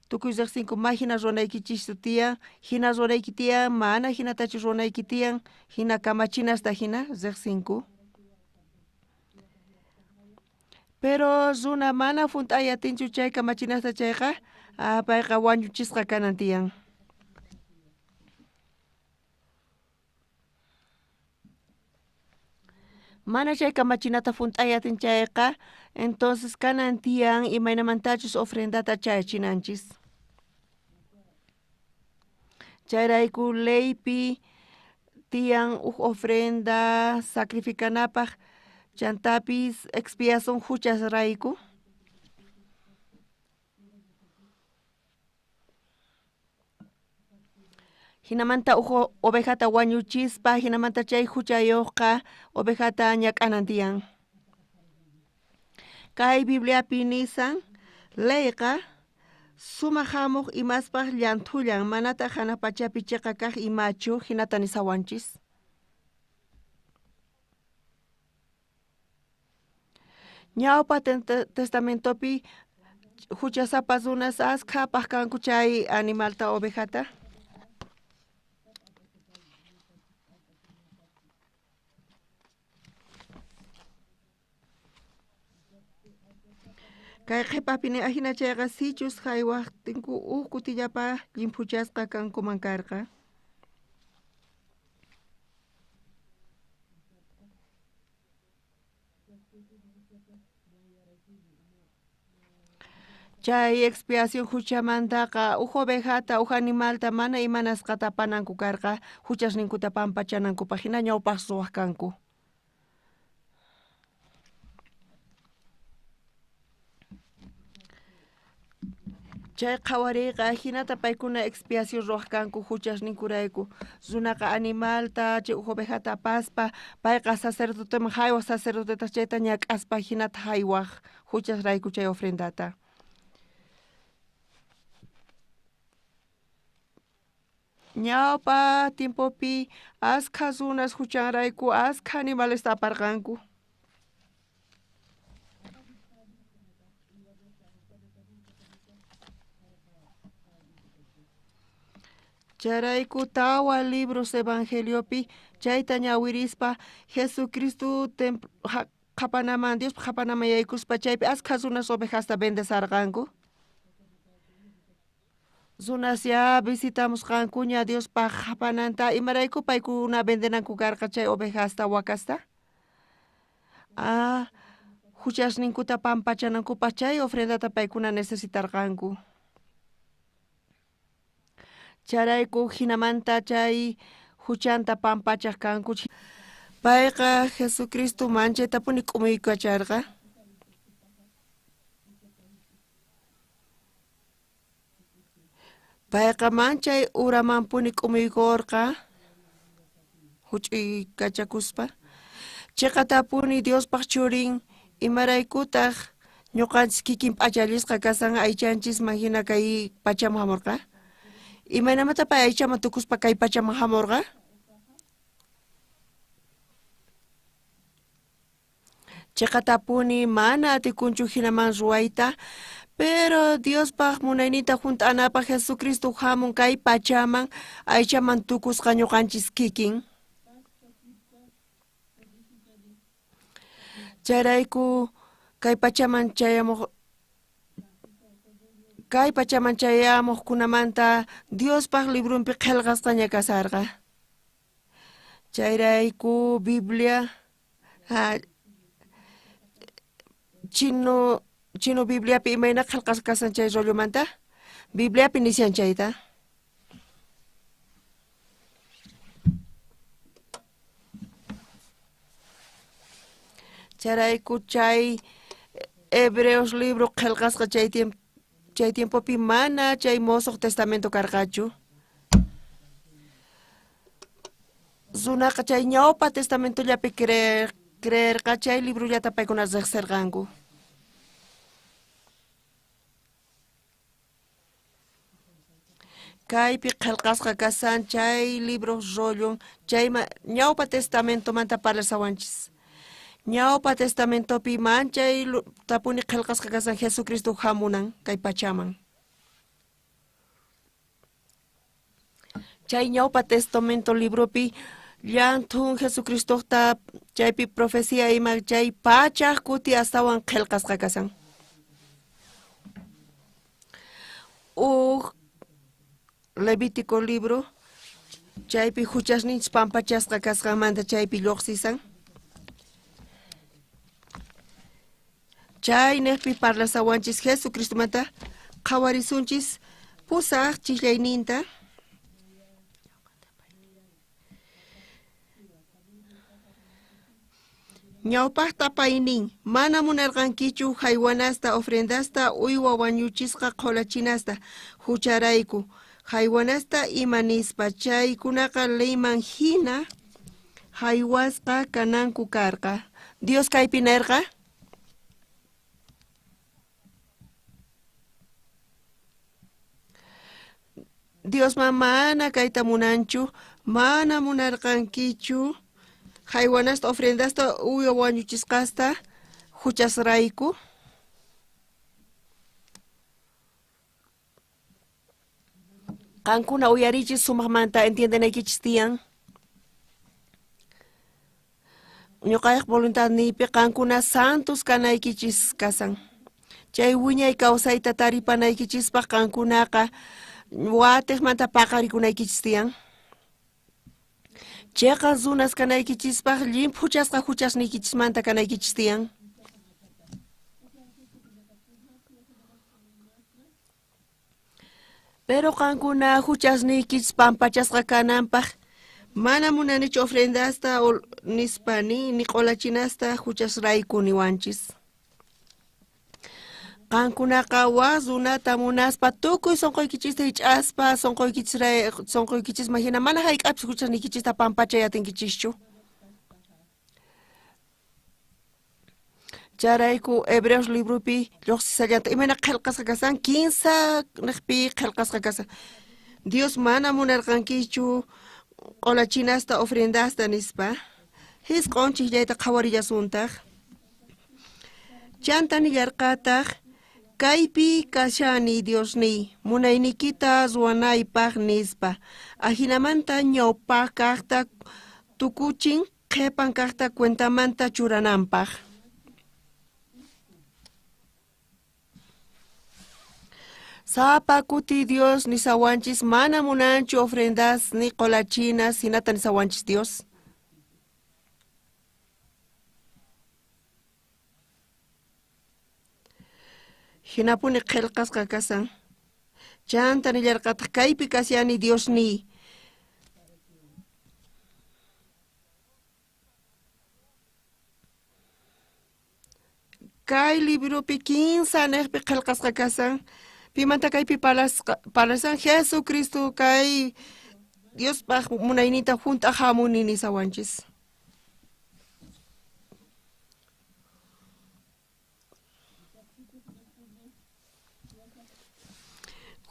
tukuy riqsinku ma hina ruwanaykichis tiyan, hina ruwanayki tiyan, mana hinatachu ruwanayki tiyan, hina kamachinasta hina riqsinku. Pero runa mana junt'ay atinchu chay kamachinasta chayqa, payqa wañuchisqa kanan tiyan. Mana chay kamachinata junt'ay atin chayqa, entonces kanan tiyan imaynamantachus ofrendata chayachinanchis. Chayrayku leypi tiyan uj ofrenda sacrificanapaq chantapis expiación huchasrayku. Hinamanta uj ovejata wañuchispa, hinamanta chay huchayuqqa ovejata ñak'anan tiyan. Kay Bibliapi nisan leyqa sumaq hamuq imaspaq llanthullan manataq hanaq pachapi chiqa kaq imachu hinata nisawanchis. Ñawpa testamentopi huchasapa runas askhapaq kanku chay animalta ovejata. Kay qhipapi ajina chayqa sichus haywaqtinku uj kutillapa llimphuchasqa kankuman karqa. Chay expiación huchamantaqa uj ovejata uj animalta mana imanasqata apananku karqa huchasninkuta pampachanankupaq hina ñawpaq ruwaq kanku. Chay qhawariyqa hinata paykuna expiación ruwaq kanku huchasninkurayku. Runaqa animalta chay uj ovejata apaspa payqa sacerdoteman haywaq, sacerdotetaq chayta ñak'aspa hinata haywaq huchasrayku chay ofrendata. Ñawpa tiempopi askha runas huchanrayku askha animalesta aparqanku. Chayrayku tawa libros evangeliopi chayta ñawirispa Jesucristo qhapanaman Diospaq qhapanaman yaykuspa chaypi askha runas ovejasta bendesarqanku. Runas ya visitamusqankuña Diospaq qhapananta, imarayku paykuna vendenanku karqa chay ovejasta wakasta? Ah, huchasninkuta pampachanankupaq chay ofrendata paykuna necesitarqanku. Chayrayku hinamanta chay huchanta pampachaq kanku. Payqa Jesucristo manchaytapuni k'umuykacharqa. Payqa manchay uramanpuni k'umuykurqa huch'uykachakuspa. Chiqatapuni Diospaq churin, imaraykutaq ñuqanchis kikin p'achallisqa kasan aychanchisman hina kay pachaman hamurqa? Imaynamanta pay aychaman tukuspa kay pachaman hamurqa? Chiqatapuni mana atikunchu hinaman ruwayta, pero Diospaq munayninta hunt'anapaq Jesucristo hamun kay pachaman aychaman tukusqa ñuqanchis kikin. Chayrayku kay pachaman chayamuqkunamanta Diospaq librunpi qillqasqaña kasarqa. Chayrayku Biblia chino Bibliapi imayna qillqasqa kasan chay rollomanta? Bibliapi nishan chayta. Chayrayku chay Hebreos libro qillqasqa chay tiempopi mana chay Mosoq Testamento karqachu. Runaqa chay ñawpa testamentollapi creerqa chay librollata paykuna riqsirqanku. Kaypi qillqasqa kasan chay libro rollon chay ñawpa testamentomanta parlasawanchis. Ñawpa testamentopi manchay tapuni qillqasqa kasan Jesucristo hamunan kay pachaman. Chay ñawpa testamento libropi llanthun Jesucristota chaypi profecía ima chay pachaj kuti astawan qillqasqa kasan. Uj Levítico libro chaypi huchasninchis pampachasqa kasqanmanta chaypi lluqsisan. Chay niqpi parlasawanchis Jesucristomanta qhawarisunchis pusaq chillayninta. Ñawpaqta paynin mana munarqankichu haywanasta ofrendasta uywa wañuchisqa qhulachinasta hucharayku haywanasta ima nispa chaykunaqa leyman hina haywasqa kananku karqa. Dios kaypi nerqa. Diosman mana kayta munanchu, mana munarqankichu haywanasta ofrendasta uywa wañuchisqasta huchasrayku. Qankuna uyarichis sumaqmanta entiendenaykichis tiyan. Ñuqayq voluntadniypi qankuna santos kanaykichis kasan. Chay wiñay kawsayta taripanaykichispaq qankunaqa watiqmanta paqarikunaykichis tiyan. Chiqan runas kanaykichispaq llimphuchasqa huchasniykichismanta kanaykichis tiyan. Pero qankuna huchasniykichis pampachasqa kananpaq mana munanichu ofrendasta nispa ni q'olachinasta huchasrayku niwanchis. Qankunaqa waj runata munaspa tukuy sonqoykichista hich'aspa sonqoykichisman hina mana hayk'apis huchasniykichista pampachay atinkichischu. Chayrayku Hebreos libropi lluqsisallanta imayna qillqasqa kasan 15 niqpi qillqasqa kasan. Dios mana munarqankichu q'olachinasta ofrendasta nispa. Hisq'on chiqllayta qhawarillasuntaq. Chanta nillarqataq kaypi kashani Diosniy munayniykita ruwanaypaq nispa. Ajinamanta ñawpaq kaqta tukuchin qhipan kaqta cuentamanta churananpaq. Sapa kuti Dios nisawanchis mana munanchu ofrendas ni q'olachinas hinata nisawanchis Dios. Hinapuni qillqasqa kasan. Chanta nillarqataq kaypi kashani Diosniy. Kay libropi 15 niqpi qillqasqa kasan. Pimanta kaypi parlasan Jesucristo kay Diospaq munayninta hunt'aq hamuni nisawanchis.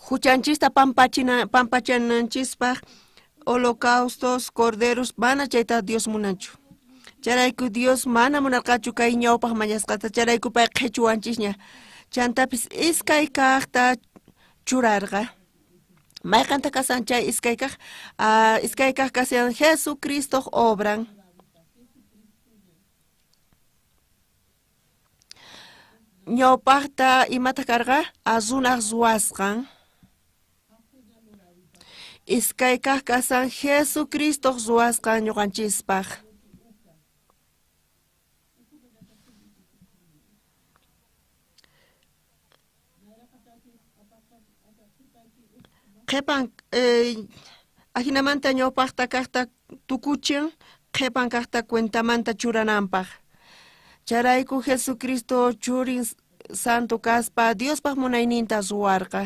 Huchanchista pampachananchispaq holocaustos, corderos, mana chayta Dios munanchu. Chayrayku Dios mana munarqachu kay ñawpaq mañasqata, chayrayku pay qhichuwanchisña. Chantapis iskay kaqta churarqa. Mayqanta kasan chay iskay kaq? Iskay kaq kasan Jesucristoq obran. Ñawpaqta imata karqa? Runaq ruwasqan. Iskay kaq kasan Jesucristoq ruwasqan ñuqanchispaq. Qhipan ajinamanta ñawpaqta kaqta tukuchin qhipan kaqta cuentamanta churananpaq. Chayrayku Jesucristo churin santo kaspa Diospaq munayninta ruwarqa.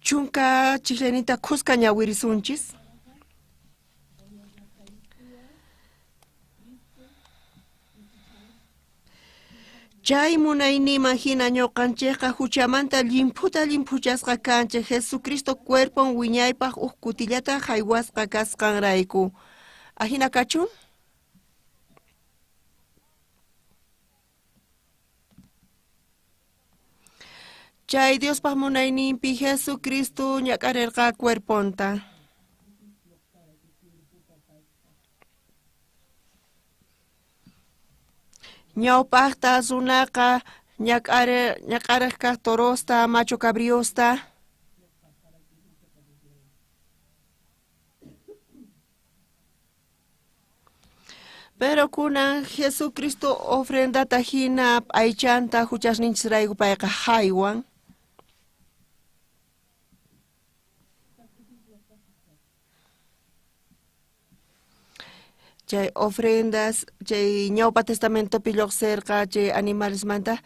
Chunka chiqlayninta khuska ñawirisunchis. Chay munayniman hina ñuqanchikqa huchamanta llimphuta llimphuchasqa kanchik Jesucristo cuerpon wiñaypaq uj kutillata haywasqa kasqanrayku. Ajina kachun? Chay Diospaq munayninpi Jesucristo ñak'arirqa cuerponta. Ñawpaqta runaqa ñak'ariq kaq torosta, macho cabriosta. Pero kunan Jesucristo ofrendata hina aychanta huchasninchisrayku payqa haywan. Chay ofrendas, chay ñawpa testamentopi lluqsirqa chay animalesmanta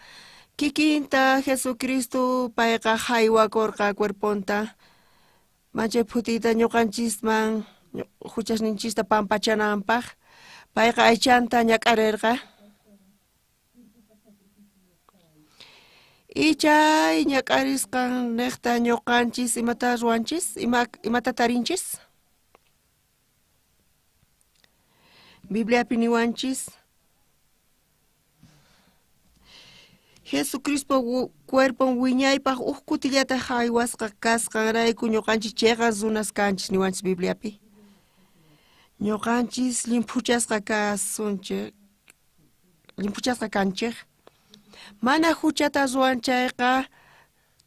kikinta Jesucristo payqa haywakurqa cuerponta. Manchay phutiyta ñuqanchisman huchasninchista pampachananpaq payqa aychanta ñak'arirqa. Y chay ñak'arisqan niqta ñuqanchis imata ruwanchis, imata tarinchis? Bibliapi niwanchis Jesucristo cuerpon wiñaypaq uj kutillata haywasqa kasqanrayku ñuqanchis chiqan runas kanchis niwanchis Bibliapi. Ñuqanchis llimphuchasqa kasunchik, llimphuchasqa kanchik. Mana huchata ruwan chayqa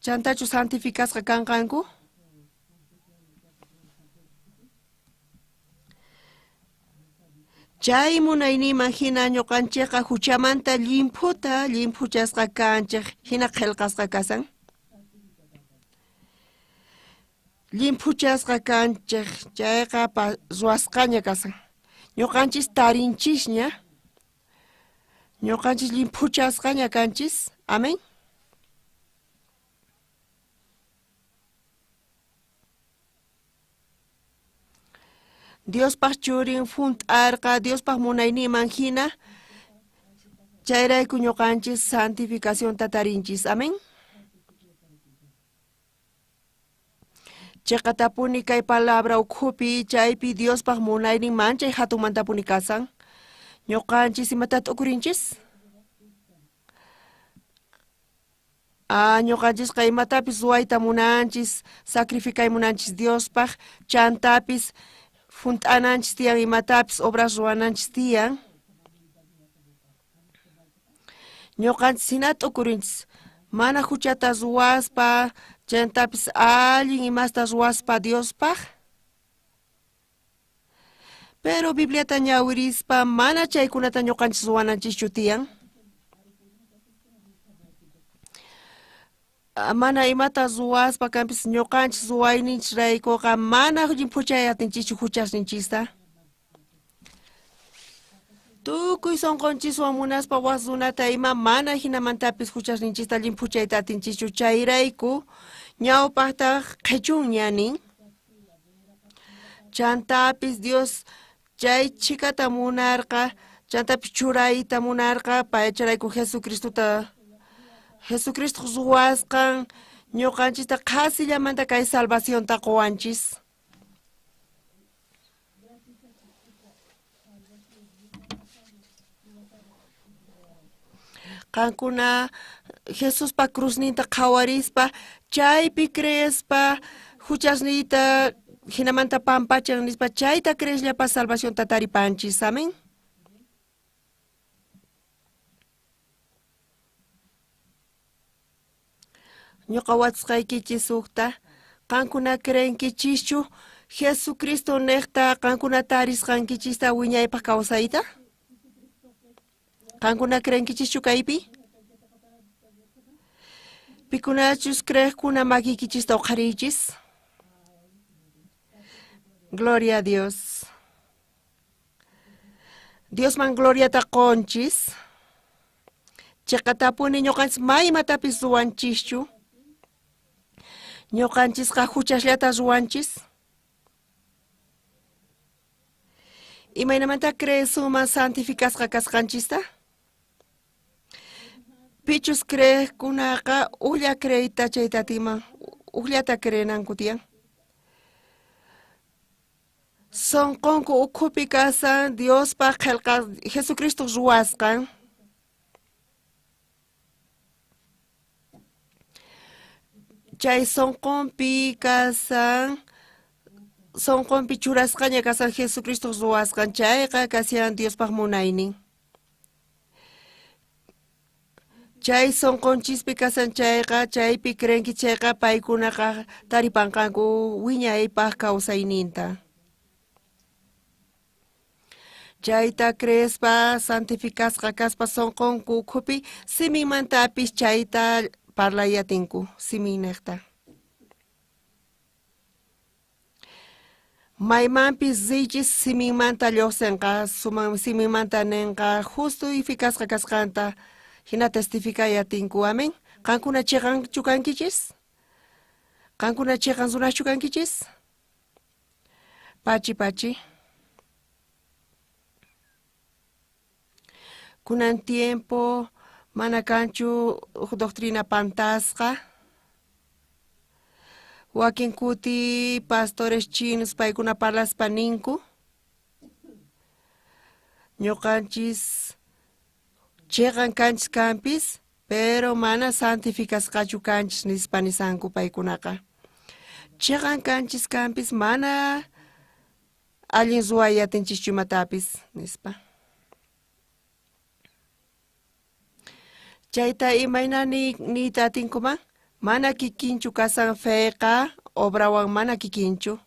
chantachu santificasqa kanqanku? Chay munayniman hina ñuqanchikqa huchamanta llimphuta llimphuchasqa kanchik hina qillqasqa kasan. Llimphuchasqa kanchej chayqa ruwasqaña kasan. Ñuqanchis tarinchisña. Ñuqanchis llimphuchasqaña kanchis. Amén. Diospaj churin junt'arqa Diospaj munayninman hina chayrayku ñuqanchis santificacionta tarinchis. Amén. Chiqatapuni kay palabra ukhupi chaypi Diospaj munaynin manchay hatunmantapuni kasan. Ñuqanchis imata t'ukurinchis? Ñuqanchisqa imatapis ruwayta munanchis, sacrificay munanchis Diospaj, chantapis junt'ananchis tiyan imatapis obras ruwananchis tiyan. Ñuqanchis hina t'ukurinchis, mana huchata ruwaspa, chantapis allin imasta ruwaspa Diospaj. Pero Bibliata ñawirispa mana chaykunata ñuqanchis ruwananchischu tiyan. Mana imata ruwaspa kanpis ñuqanchis ruwayninchisraykuqa mana llimphuchay atinchischu huchasninchista. Tukuy sunqunchiswan munaspa waj runata ima mana hinamantapis huchasninchista llimphuchayta atinchischu chayrayku ñawpaqta qhichunña nin. Chantapis Dios chay chhikata munarqa, chantapis churayta munarqa, paycharayku Jesucristota Jesucristo ruwasqan ñuqanchista qhasillamanta kay salvacionta quwanchis. Qankuna Jesuspa cruzninta qhawarispa chaypi creespa huchasniyta hinamanta pampachan nispa chayta creesllapa salvacionta taripanchis. Amén. Ñuqa watsqaykichis hukta qankuna creenkichischu Jesucristo niqta qankuna tarisqankichista wiñaypaq kawsayta? Qankuna creenkichischu kaypi? Pikunachus creeqkuna makiykichista uqhariychis. Gloria a Dios. Diosman gloriata qunchis. Chiqatapuni ñuqanchis maymatapis ruwanchischu. Ñuqanchisqa huchasllata ruwanchis. Imaynamanta creesunman santificasqa kasqanchista? Pichus creeqkunaqa ujlla creeyta chayta atiman, ujllata creenanku tiyan. Sunqunku ukhupi kasan Diospaj qhelqa Jesucristo ruwasqan. Chay sunqunpi kasan, sunqunpi churasqaña kasan Jesucristo ruwasqan, chayqa kashan Diospaj munaynin. Chay sunqunchispi kasan chayqa, chaypi creenki chayqa paykunaqa taripanqanku wiñaypaj kawsayninta. Chayta creespa santificasqa kaspa sunqunku ukhupi siminmantapis chayta parlayatinku siminniqta. Maymanpis riychis siminmanta lluqsinqa, siminmanta ninqa justificasqa kasqanta hina testificay atinku. Amén. Qankuna chiqanchu kankichis? Qankuna chiqan runachu kankichis? Pachi pachi. Kunan tiempo mana kanchu uj doctrina pantasqa. Wakin kuti pastores chinos paykuna parlaspa ninku. Ñuqanchis chiqan kanchis kanpis, pero mana santificasqachu kanchis nispa nisanku paykunaqa. Chiqan kanchis kanpis mana allin ruway atinchischu imatapis nispa. Chayta imayna niyta atinkuman? Mana kikinchu kasan feqa obrawan mana kikinchu.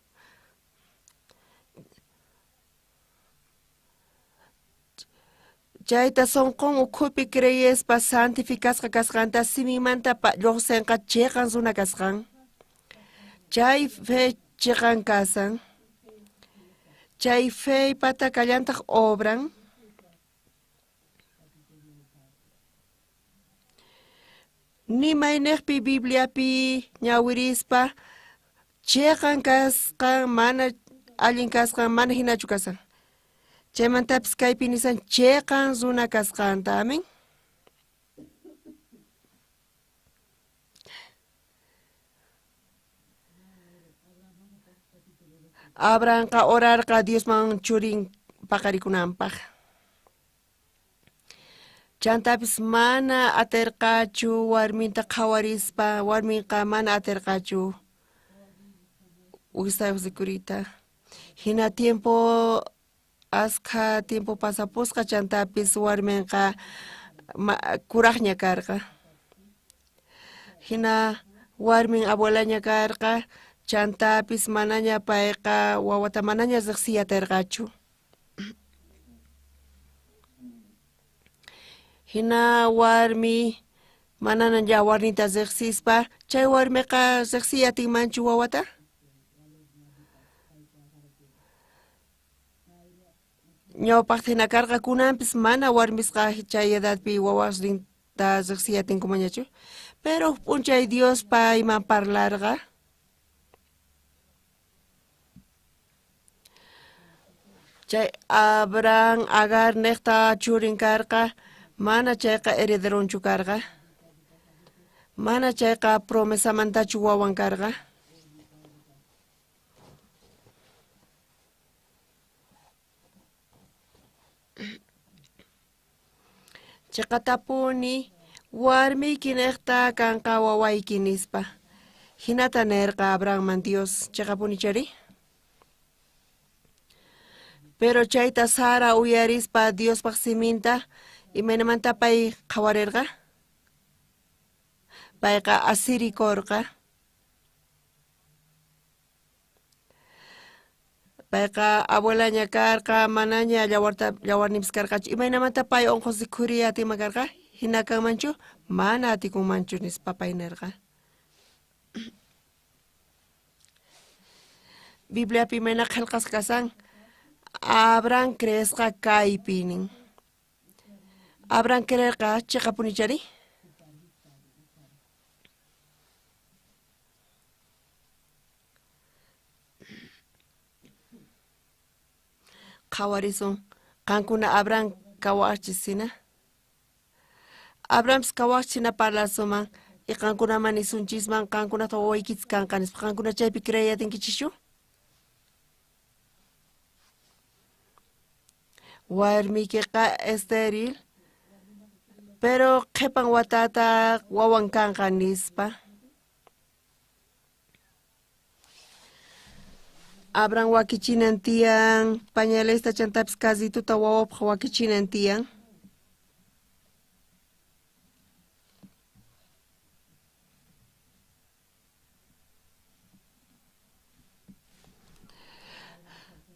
Chayta sunqun ukhupi creyespa santificasqa kasqanta siminmanta lluqsinqa chiqan runa kasqan. Chay fe cheqan kasan. Chay fe pata kallantaq obran. Ni mayniqpi Bibliapi ñawirispa cheqan kasqan mana allin kasqan mana hinachu kasan. Chaymantapis kaypi nisan cheqan runa kasqanta, amen. Abrahamqa orarqa Diosman churin paqarikunanpaq. Chantapis mana aterqachu warminta qhawarispa, warminqa mana aterqachu wisayuq rikuriyta. Hina tiempo askha tiempo pasapusqa chantapis warminqa kuraqña karqa. Hina warmin abuelaña karqa, chantapis manaña payqa wawata manaña riqsiy aterqachu. Hina warmi manana yawarninta riqsispa, chay warmiqa riqsiy atinmanchu wawata? Ñawpaqta hina karqa kunanpis mana warmisqa chay edadpi wawasninta riqsiy atinkumanñachu. Pero huk p'unchay Dios payman parlarqa. Chay Abraham Agar niqta churin karqa, mana chayqa herederonchu karqa. Mana chayqa promesamantachu wawan karqa. Chiqatapuni warmiyki niqta kanqa wawayki nispa. Hinata nirqa Abrahamman Dios, chiqapuni chari? Pero chayta Sara uyarispa Diospaq siminta, imaynamanta pay qhawarirqa? Payqa asirikurqa. Payqa abuelaña karqa, manaña yawarninpis karqachu. Imaynamanta pay unqusqa khuriy atinman karqa? Hina kanmanchu? Mana atikunmanchu nispa pay nirqa. Bibliapi imayna qhelqasqa kasan, Abraham creesqa kaypi nin. Abraham creerqa chiqapuni chari? Qhawarisun, qankuna Abraham kawaqchis hina. Abrahampis kawaqchis hina parlasuman y qankunaman nisunchisman qankunata wawaykichis kanqa nispa. Qankuna chaypi creey atinkichischu? Warmiykiqa estéril, pero qhipan watata wawan kanqa nispa. Abraham wakichinan tiyan, pañalesta chantapis carrituta wawapaq wakichinan tiyan.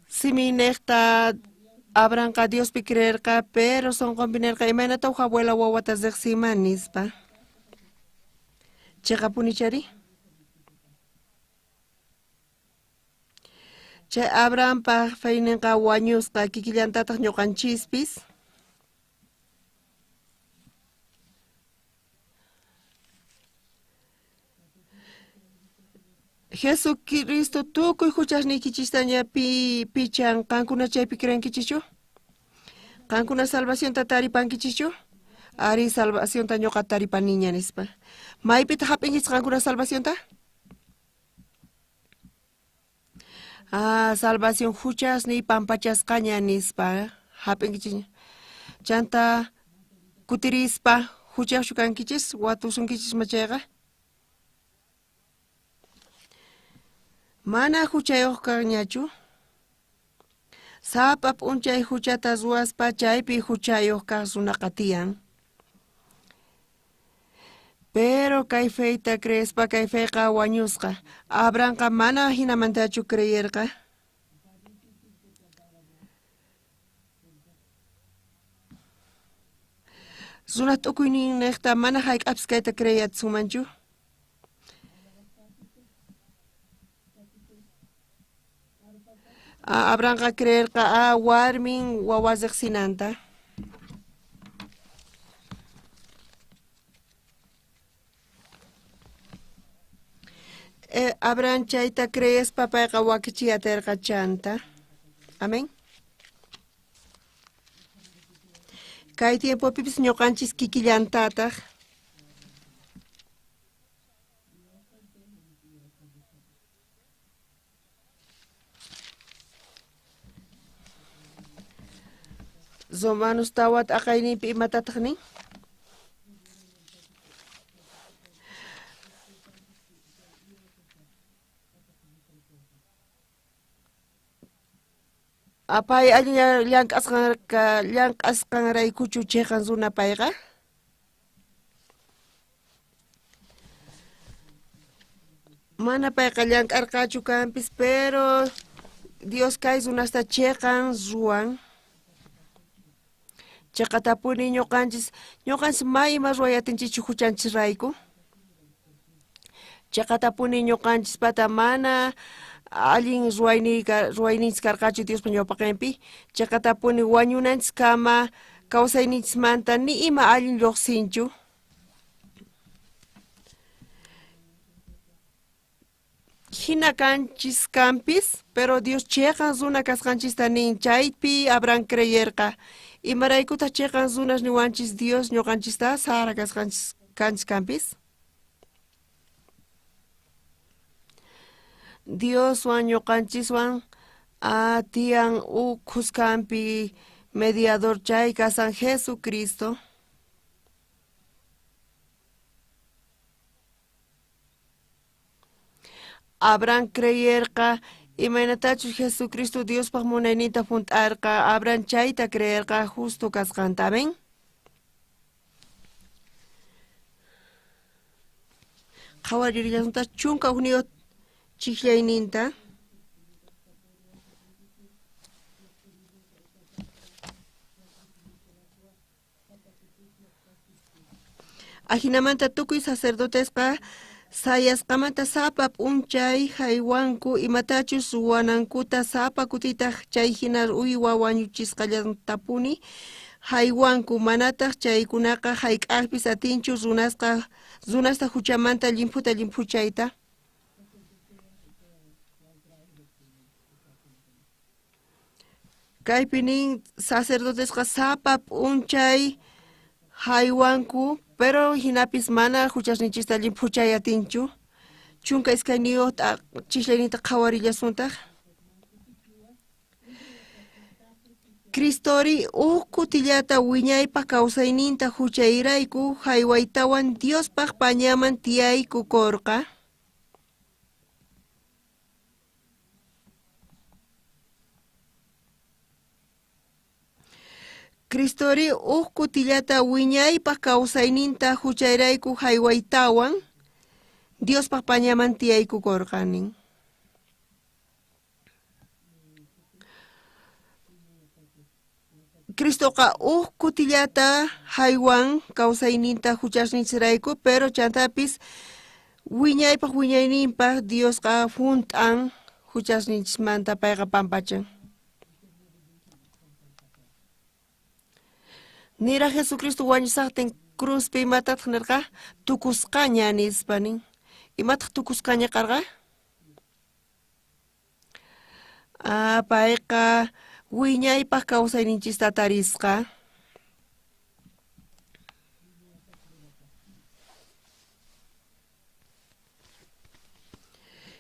Siminejta Abrahamqa Diospi creerqa, pero sonqonpi nerqa imaynata uj abuela wawata riqsiyman nispa. Chiqapuni chari? Chay Abrahampaq feyninqa wañusqa kikillantataq ñuqanchispis. Jesucristo tukuy huchasniykichistaña pichan, qankuna chaypi creenkichischu? Qankuna salvacionta taripankichischu? Ari salvacionta ñuqa taripaniña nispa. Maypitaq hap'inkichis qankuna salvacionta? Ah, salvación huchasniy pampachasqaña nispa hap'inkichis. Chanta kutirispa huchayuqchu kankichis watusunkichisma chayqa? Mana huchayuq kanñachu. Sapa p'unchay huchata ruwaspa chaypi huchayuq kaq runaqa tiyan. Pero kay feyta creespa kay feyqa wañusqa. Abrahamqa mana hinamantachu creerqa. Runa t'ukuynin niqta mana hayk'apis kayta creeyatsunmanchu. Abrahamqa creerqa a warmin wawa riqsinanta. Abraham chayta creespa payqa wakichiy aterqa chanta. Amén. Kay tiempopipis ñuqanchis kikillantataq. Romanos tawat aqayninpi imatataq nin? Pay allin llank'asqanraykuchu chiqan runa payqa? Mana payqa llank'arqachu kanpis, pero Dios kay runasta chiqan ruwan. Chiqatapuni ñuqanchis may ima ruway atinchikchu huchanchisrayku. Chiqatapuni ñuqanchispata mana allin ruwayninchis karqachu Diospa ñawpaqinpi. Chiqatapuni wañunanchiskama kawsayninchismanta ni ima allin lluqsinchu. Hina kanchis kanpis, pero Dios chiqan runa kasqanchista nin, chaypi Abraham creyerqa. Imaraykutaq chiqan runas niwanchis Dios ñuqanchista Sara kasqanchis kanchis kanpis? Dioswan ñuqanchiswan tiyan ukhuskanpi mediador chay kasan Jesucristo. Abraham creyerqa imaynatachus Jesucristo Diospaq munayninta junt'arqa, Abraham chayta creerqa justo kasqanta. Amén. Qhawaririllasunta 11 chijllayninta. Ajinamanta tukuy sacerdotesqa sayasqamanta sapa p'unchay haywanku imatachus ruwanankuta sapa kutitaq chay hina uywa wañuchisqallantapuni haywanku, manataq chaykunaqa hayk'aqpis atinchu runasta huchamanta llimphuta llimphuchayta. Kaypi nin sacerdotesqa sapa p'unchay haywanku, pero hinapis mana huchasninchista llimphuchay atinchu. 12 chislayninta qhawarillasuntaq. Cristori uj kutillata wiñaypaq kawsayninta huchayrayku haywaytawan Diospaq pañaman tiyaykukorqa. Cristori uj kutillata wiñaypaq kawsayninta huchayrayku haywaytawan Diospaq pañaman tiyaykukorqa nin. Cristoqa uj kutillata haywan kawsayninta huchasninchirayku, pero chantapis wiñaypaq wiñayninpaq Diosqa junt'an huchasninchismanta payqa pampachan. Nira Jesucristo wañusaqtin cruzpi imatataq nirqa? Tukusqaña nispa nin. Imataq tukusqaña karqa? Payqa wiñaypaq kawsayninchista tarisqa.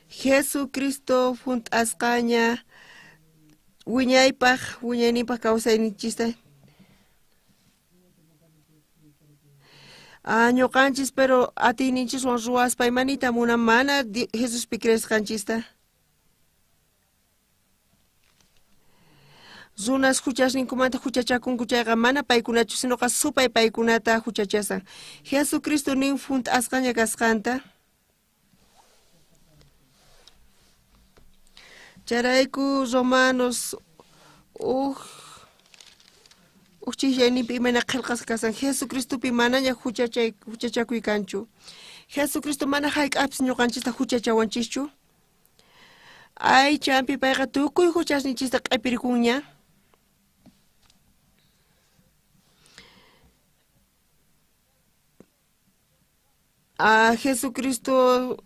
Jesucristo junt'asqaña wiñaypaq wiñayninpaq kawsayninchista. Ñuqanchis pero atiyninchiswan ruwaspa imanita munan mana Jesuspi creesqanchista. Runas huchasninkumanta huchachakunku chayqa mana paykunachu, sinoqa supay paykunata huchachasan. Jesucristo nin junt'asqaña kasqanta. Chayrayku Romanos uj chijllayninpi imayna qillqasqa kasan Jesucristopi manaña huchachakuy kanchu. Jesucristo mana hayk'apis ñuqanchista huchachawanchischu. Aychanpi payqa tukuy huchasninchista q'ipirikunña. Jesucristo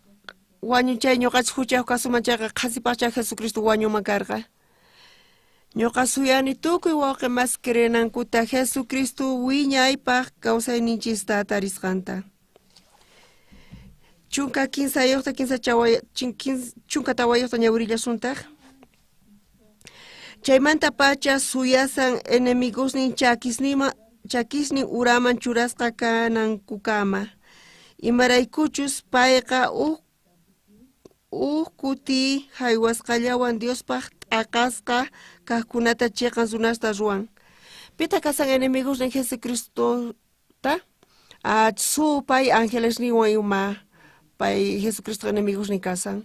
wañuchay ñuqachis huchayuq kasuman chayqa qhasipaqcha Jesucristo wañuman karqa. Ñuqa suyani tukuy wawqi mas creenankuta Jesucristo wiñaypaq kawsayninchista tarisqanta. 13 14 ñawirillasuntaq. Chaymanta pacha suyasan enemigosnin chakisnin uraman churasqa kanankukama. Imaraykuchus payqa uj kuti jaywasqallawan Diospaq t'aqasqa kajkunata chiqan runasta ruwan. Pitaq kasan enemigosnin Jesucristota? Supay angelesninwan ima pay Jesucristo enemigosnin kasan.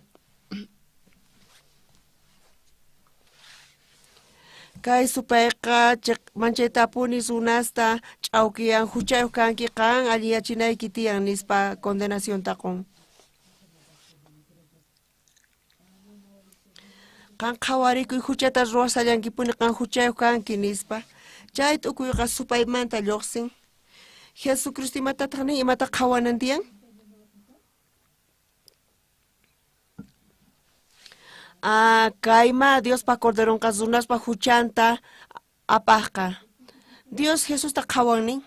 Kay supayqa manchaytapuni runasta ch'awkiyan huchayuq kanki qan alliyachinayki tiyan nispa condenacionta qun. Qan qhawarikuy huchata ruwasallankipuni qan huchayuq kanki nispa. Chay t'ukuyqa supaymanta lluqsin. Jesucristo imatataq nin imata qhawanan tiyan? Kayma Diospa Corderonqa runaspa huchanta apaqqa. Dios Jesusta qhawan nin.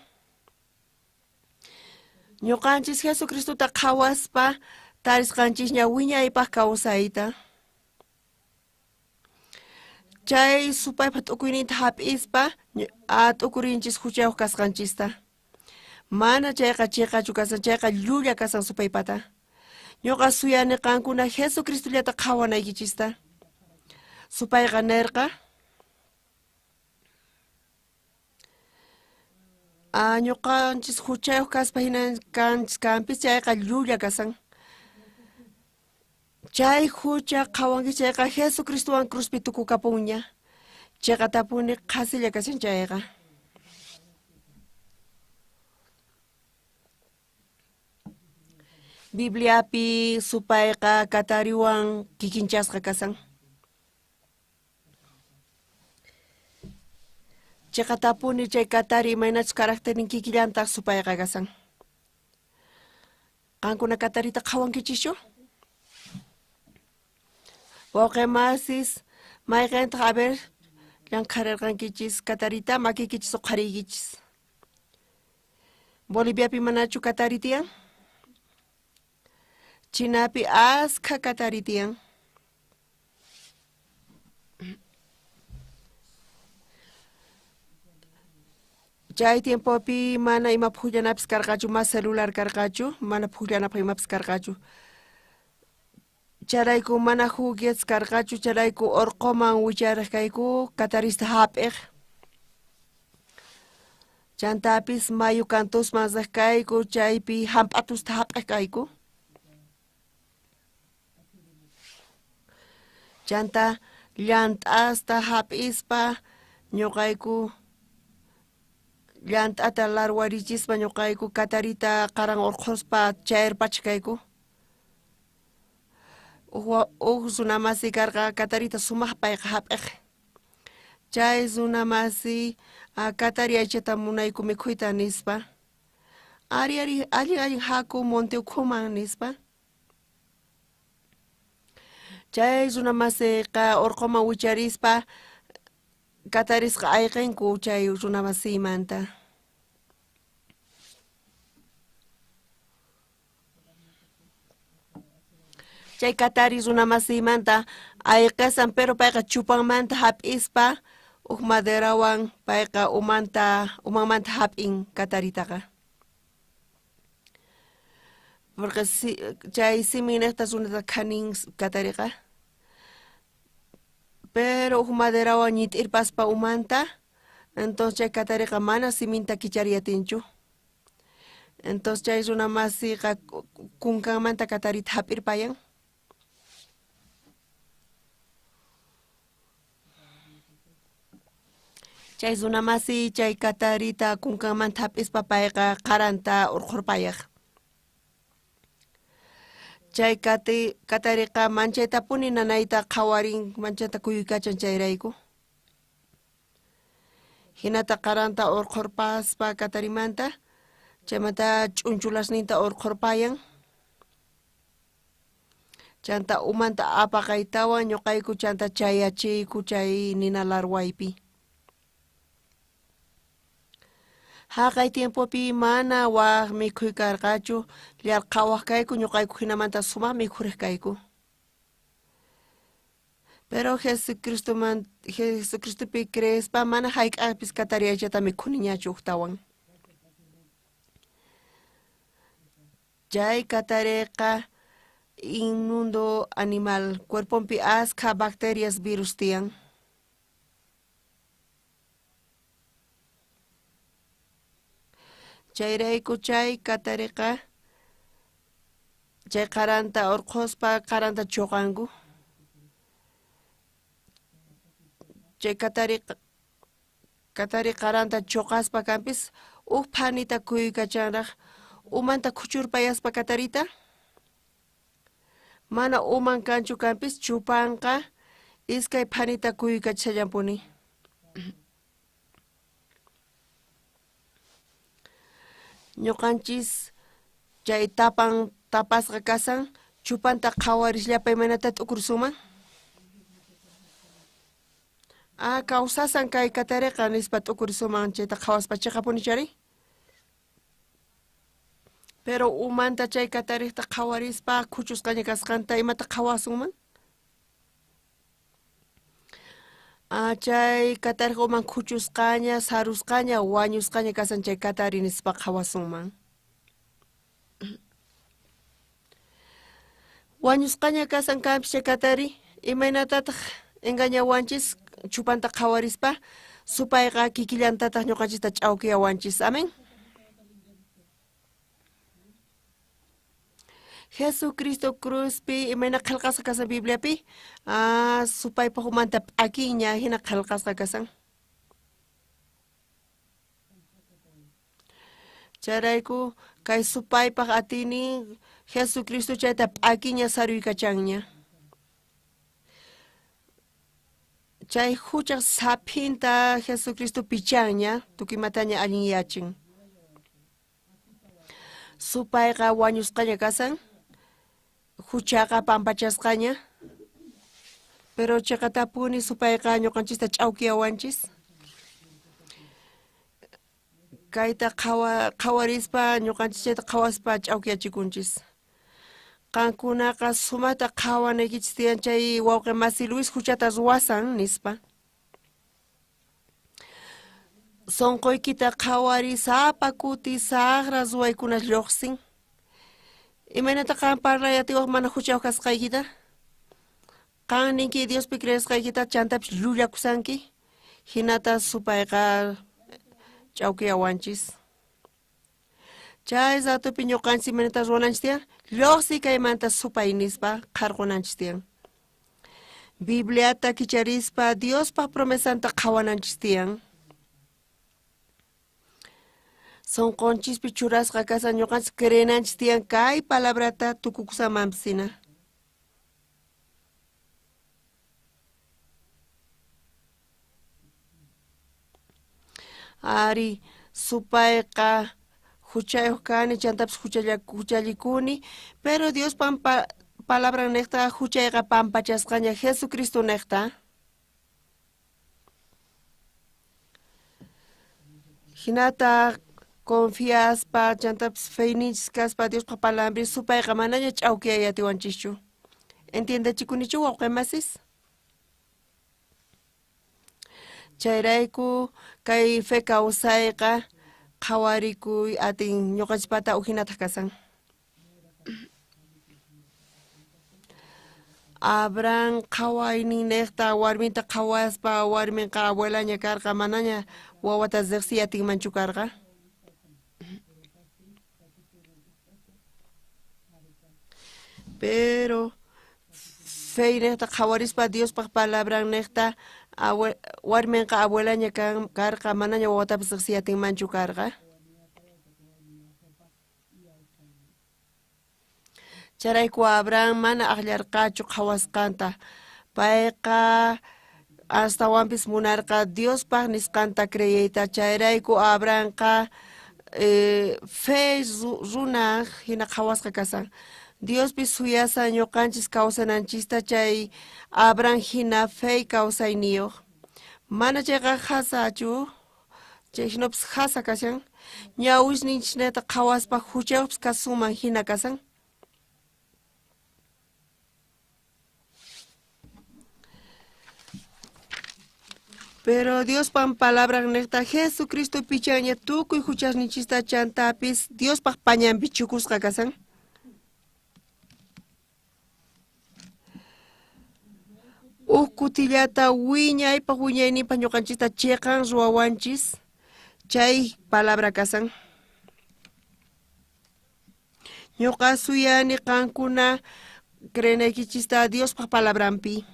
Ñuqanchis Jesucristota qhawaspa tarisqanchisña wiñaypaq kawsayta. Chay supaypa t'ukuyninta hap'ispa t'ukurinchis huchayuq kasqanchista. Mana chayqa chiqachu kasan, chayqa llulla kasan supaypata. Ñuqa suyani qankuna Jesucristollata qhawanaykichista. Supayqa nirqa ñuqanchis huchayuq kaspa hina kanchis kanpis chayqa llulla kasan. Chay hucha qhawanki chayqa Jesucristowan cruzpi tukukapunña. Chiqatapuni qhasilla kashan chayqa. Bibliapi supayqa katariwan kikinchasqa kasan. Chiqatapuni chay katari imaynachus caracternin kikillantaq supayqa kasan. Qankuna katarita qhawankichischu? Wawqi masis mayqintaq a ver llankharirqankichis katarita makiykichis uqhariykichis. Boliviapi manachu katari tiyan? Chinapi askha katari tiyan. Chay tiempopi mana ima pukllanapis karqachu, mas celular karqachu, mana pukllanapaq imapis karqachu. Chayrayku mana juguetes karqachu, chayrayku urquman wichariq kayku katarista hap'iq. Chantapis mayu kantusman riq kayku, chaypi hamp'atusta hap'iq kayku. Chanta llant'asta hap'ispa ñuqayku llant'ata larwarichispa ñuqayku katarita qaran urqhuspa chayrpacha kayku. Uj runa masi karqa katarita sumaq payqa hap'iq. Chay runa masi katari aychata munayku mikhuyta nispa. Ari ari allin allin haku monte ukhuman nispa. Chay runa masiqa urquman wicharispa katarisqa ayqinku chay runa masimanta. Chay katari runa masimanta ayqisan, pero payqa chupanmanta hap'ispa uj maderawan payqa umanmanta hap'in kataritaqa. Porque chay siminejta runata khanin katariqa. Pero uj maderawan ñit'irpaspa umanta, entonces chay katariqa mana siminta kichariyatinchu. Entonces chay runa masiqa kunkanmanta katarita hap'irpayan. Chay runa masi chay katarita kunkanmanta hap'ispa payqa qaranta urqhurpayaq. Chay katariqa manchaytapuni nanayta qhawarin, manchayta kuyuykachan chayrayku. Hinata qaranta urqhurpaspa katarimanta, chaymanta ch'unchulasninta urqhurpayan. Chanta umanta apaqaytawan ñuqayku chanta chayachiyku chay nina larwaypi. Haqay tiempopi mana waq mikhuy karqachu, llarqhawaq kayku ñuqayku hinamanta sumaq mikhuriq kayku. Pero Jesucristopi creespa mana hayk'aqpis katari aychata mikhuniñachu ujtawan. Chay katariqa inmundo animal, cuerponpi askha bacterias virus tiyan. Chayrayku chay katariqa chay qaranta urqhuspa qaranta chuqanku. Chay katari qaranta chuqaspa kanpis uj phanita kuykachanraq umanta khuchurpayaspa katarita. Mana uman kanchu kanpis chupanqa iskay phanita kuykachallanpuni. Ñuqanchis chay tapan tapasqa kasan chupanta qhawarisllapa imaynata t'ukursuman. Ah, kawsasan kay katariqa nispa t'ukursuman chayta qhawaspa chiqapuni chari. Pero umanta chay katariqta qhawarispa khuchusqaña kasqanta imata qhawasunman. Ah, chay katariq uman khuchusqaña, sarusqaña, wañusqaña kasan chay katari nispa qhawasunman. Wañusqaña kasan kanpis chay katari, imaynatataq engañawanchis chupanta qhawarispa, supayqa kikillantataq ñuqanchista ch'awkiyawanchis. Amén. Jesucristo cruzpi imayna qillqasqa kasan Bibliapi, ah, supaypaq umanta p'akiña hina qillqasqa kasan. Chayrayku kay supaypaq atiynin Jesucristo chayta p'akiña saruykachanña. Chay huchaq saphinta Jesucristo pichanña, tukuymataña allinyachin. Supayqa wañusqaña kasan, huchaqa pampachasqaña, pero chiqatapuni supayqa ñuqanchista ch'awkiyawanchis. Kayta qhawarispa ñuqanchis chayta qhawaspa ch'awkiyachikunchis. Qankunaqa sumaqta qhawanaykichis tiyan chay wawqi masi Luis huchata ruwasan nispa. Sonqoykita qhawari sapa kuti saqra ruwaykuna lluqsin. Imaynata qan parlay atiwaq mana huchayuq kasqaykita? Qan ninki Diospi creesqaykita chantapis llullakusanki. Hinata supayqa ch'awkiyawanchis. Chay ratupi ñuqanchis imaynata ruwananchis tiyan? Lluqsi kaymanta supay nispa qharqunanchis tiyan. Bibliata kicharispa Diospaq promesanta qhawananchis tiyan. Sonqonchispi churasqa kasan ñuqanchis creenanchis tiyan kay palabrata tukukusamanpisina. Ari supayqa huchayuq kani chantapis huchallikuni, pero Diospa palabran niqta huchayqa pampachasqaña Jesucristo niqta. Hinata confiaspa chantapis feyninchis kaspa Diospa palabranpi supayqa manaña ch'awkiyay atiwanchischu. Entiendechikunichu wawqi masis? Chayrayku kay fe kawsayqa qhawarikuy atin ñuqanchispata ujinataq kasan. Abraham qhawaynin niqta warminta qhawaspa warminqa abuelaña karqa manaña wawata riqsiy atinmanchu karqa. Pero fe niqta qhawarispa Diospaq palabran niqta warminqa abuelaña karqa manaña wawatapis riqsiy atinmanchu karqa. Chayrayku Abraham mana ajllarqachu qhawasqanta. Payqa astawanpis munarqa Diospaj nisqanta creeyta. Chayrayku Abrahamqa fe runa jina qhawasqa kasan. Diospis suyasan ñuqanchis kawsananchista chay Abraham jina fe kawsayniyoj. Mana chayqa jasachu, chay jinapis jasa kashan. Ñawisninchisnata qhawaspa juchayojpis kasuman jina kasan. Pero Diospan palabran nejta Jesucristo pichaña tukuy juchasninchista chantapis Diospaj pañanpi chukusqa kasan. Uj kutillata wiñaypaj wiñayninpaj ñuqanchista chiqan ruwawanchis chay palabra kasan. Ñuqa suyani qankuna creenaykichista Diospaj palabranpi.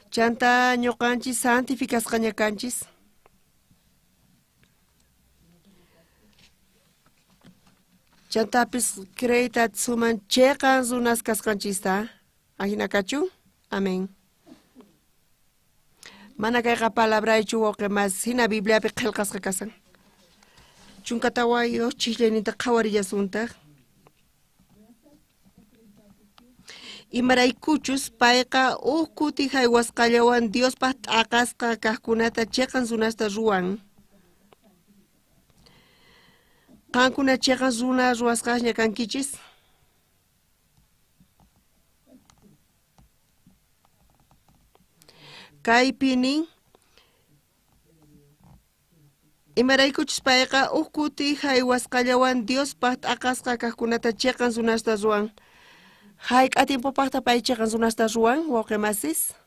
Chanta ñuqanchis santificasqaña kanchis. Chantapis creeyta suman chiqan runas kasqanchista. Ajinakachu. Amén. Mana kayqa palabraychu wawqi mas hina Bibliapi qillqasqa kasan. Chunkatawayuq chijllayninta qhawarillasuntaq. Imaraykuchus payqa uj kuti jaywasqallawan Diospaj t'aqasqa kajkunata chiqan runasta ruwan. Qankuna chiqan runa ruwasqasña kankichis. Kaypi nin imaraykuchus payqa uj kuti jaywasqallawan Diospaj t'aqasqa kajkunata chiqan runasta ruwan. Hayk'a tiempopaqta pay chiqan runasta ruwan, wawqi masis?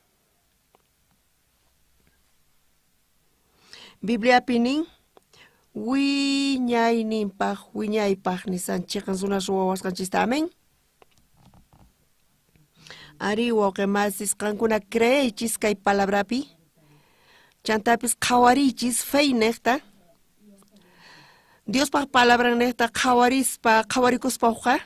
Bibliapi nin wiñayninpaj wiñaypaj nisan chiqan runas ruwawasqanchista. Amén. Ari wawqi masis qankuna creeychis kay palabrapi. Chantapis qhawariychis fe nejta. Diospaj palabran nejta qhawarispa qhawarikuspa uqa.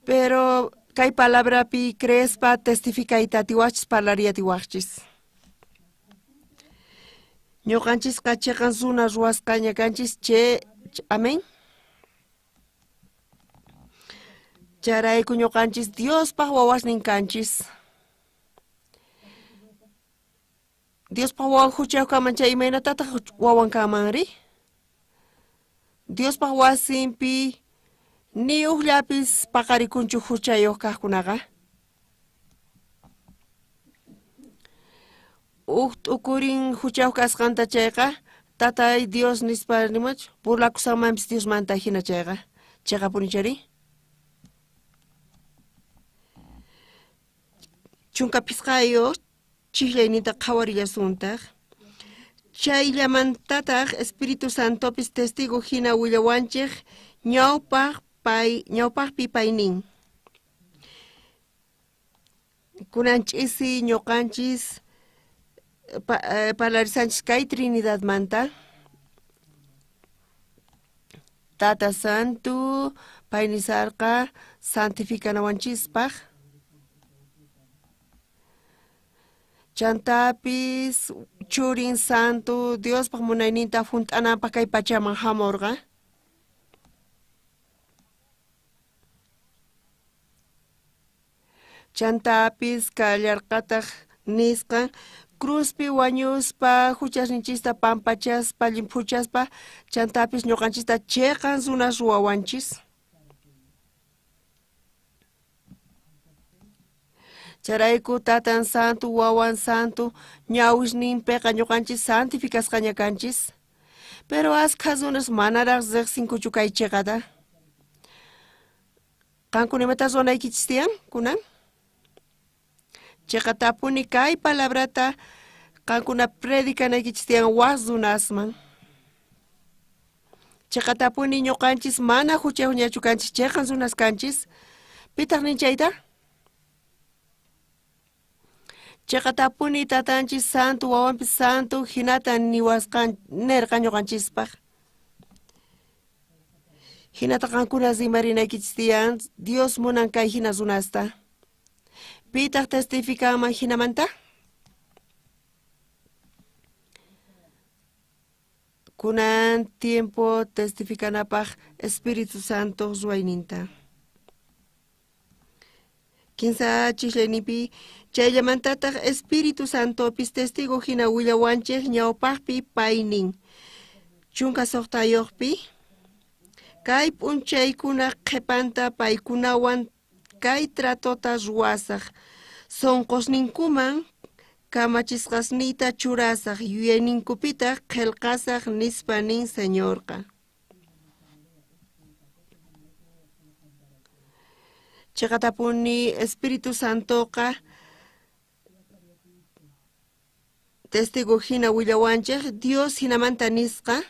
Pero kay palabrapi creespa testificayta atiwachis parlariya atiwajchis. Ñuqanchisqa chiqan runa ruwasqaña kanchis che amén. Chayrayku ñuqanchis Diospaj wawasnin kanchis. Diospaj wawan juchayuq kaman chay imaynatataq wawan kamanri? Diospaj wasinpi ni ujllapis paqarikunchu juchayuq kajkunaqa. Uj t'ukurin juchayuq kasqanta chayqa tatay Dios nispa nimachu burlakusanmanpis Diosmanta jina chayqa chiqapuni chari. Chunka phisqayuq chijllayninta qhawarillasuntaq. Chayllamantataq Espíritu Santopis testigo jina willawanchej ñawpajpi paynin. Kunan ch'isi ñuqanchis parlarisanchis kay Trinidadmanta. Tata Santo paynisarqa santificanawanchispaj. Chantapis Churin Santo Diospaj munayninta junt'ananpaj kay pachaman hamurqa. Chantapis kallarqataq nisqan cruzpi wañuspa juchasninchista pampachaspa llimphuchaspa chantapis ñuqanchista chiqan runas ruwawanchis. Chayrayku Tatan Santo wawan Santo ñawisninpiqa ñuqanchis santificasqaña kanchis. Pero askha runas manaraq riqsinkuchu kay chiqata. Qankuna imata ruwanaykichis tiyan kunan? Chiqatapuni kay palabrata qankuna predicanaykichis tiyan waj runasman. Chiqatapuni ñuqanchis mana juchayuqñachu kanchis chiqan runas kanchis. Pitaq nin chayta? Chiqatapuni tatanchis santo wawanpis santo hinata niwasqan nerqa ñuqanchispaj. Hinata qankuna rimarinaykichis tiyan, Dios munan kay hina runasta. Pitaq testificanman hinamanta? Kunan tiempo testificanapaj Espíritu Santo ruwayninta. Kinsa chislaynipi chayllamantataq Espíritu Santopis testigo hina willawanchej ñawpaqpi paynin. 16 kay p'unchaykuna qhipanta paykunawan kay tratota ruwasaj. Sonqosninkuman kamachisqasniyta churasaj, yuyayninkupitaq qhelqasaj nispa nin Señorqa. Chiqatapuni Espíritu Santoqa testigo hina willawanchej Dios hinamanta nisqa.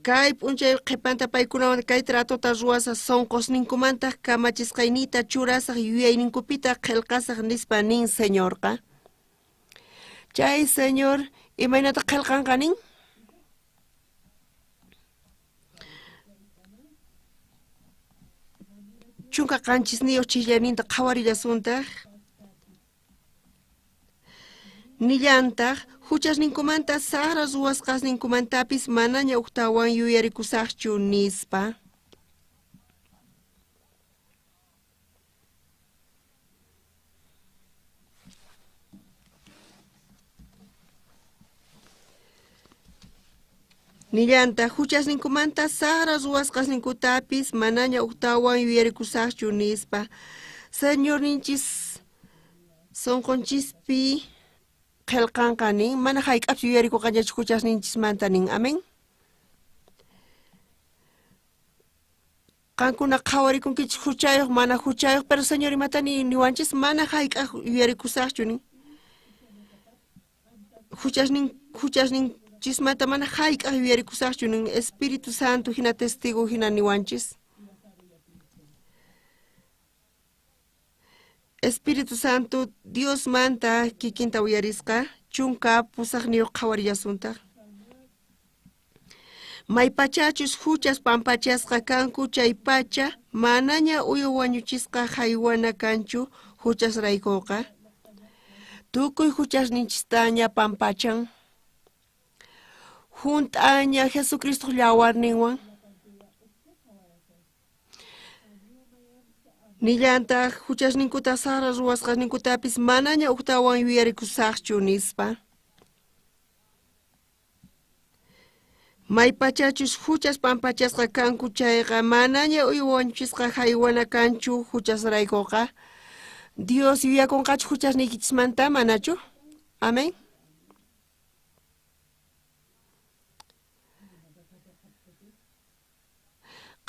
Kay p'unchay qhipanta paykunawan kay tratota ruwasaj, sonqosninkumantaq kamachisqayniyta churasaj, yuyayninkupitaq qhelqasaj nispa nin Señorqa. Chay Señor imaynata qhelqanqa nin? 17 chillaninta qhawarillasuntaq. Nillantaq huchasninkumanta saqra ruwasqasninkumantapis manaña uktawan yuyarikusaqchu nispa. Nillantaq huchasninkumanta saqra ruwasqasninkutapis manaña uktawan yuyarikusaqchu nispa. Señorninchis sonqonchispi qhelqanqa nin, mana hayk'apis yuyarikuqanchachu huchasninchismanta nin. Amén. Qankuna qhawarikunkichis huchayuq mana huchayuq, pero Señor imata niwanchis mana hayk'aq yuyarikusaqchu nin. Huchasninchismanta mana hayk'aq yuyarikusaqchu nin. Espíritu Santo hina testigo hina niwanchis. Espíritu Santo Diosmanta kikinta uyarisqa 18 qhawarillasuntaq. Maypachachus huchas pampachasqa kanku chay pacha manaña uywa wañuchisqa haywana kanchu huchasraykuqa. Tukuy huchasninchistaña pampachan. Hunt'aña Jesucristo llawarninwan. Nillantaq huchasninkuta saqra ruwasqasninkutapis manaña uktawan yuyarikusaqchu nispa. Maypachachus huchas pampachasqa kanku chayqa manaña uywa wañuchisqa haywana kanchu huchasraykuqa. Dios yuyakunqachu huchasniykichismanta manachu? Amén.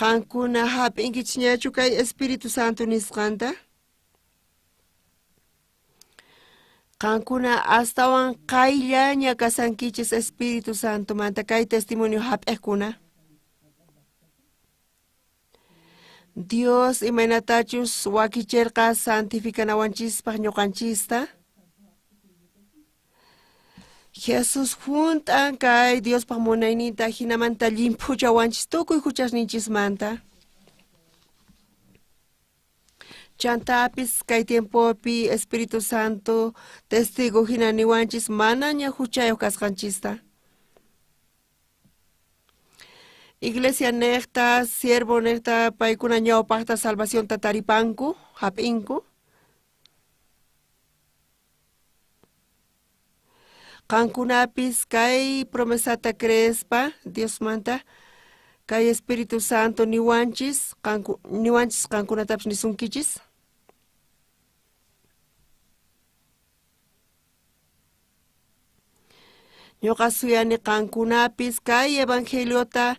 Qankuna hap'inkichñachu kay Espíritu Santo nisqanta? Qankuna astawan qayllaña kasankichis Espíritu Santomanta kay testimonio hap'iqkuna. Dios imaynatachus wakicherqa santificanawanchispaq ñuqanchista. Jesús hunt'an kay Diospaq munayninta hinamanta llimphuchawanchis tukuy huchasninchismanta. Chantapis kay tiempopi Espíritu Santo testigo hina niwanchis manaña huchayuq kasqanchista. Iglesia neqta, siervo neqta, paykuna ñawpaqta salvacionta taripanku, hap'inku. Qankunapis kay promesata creespa Diosmanta kay Espíritu Santo niwanchis, niwanchis qankunatapis nisunkichis. Ñuqa suyani qankunapis kay evangeliota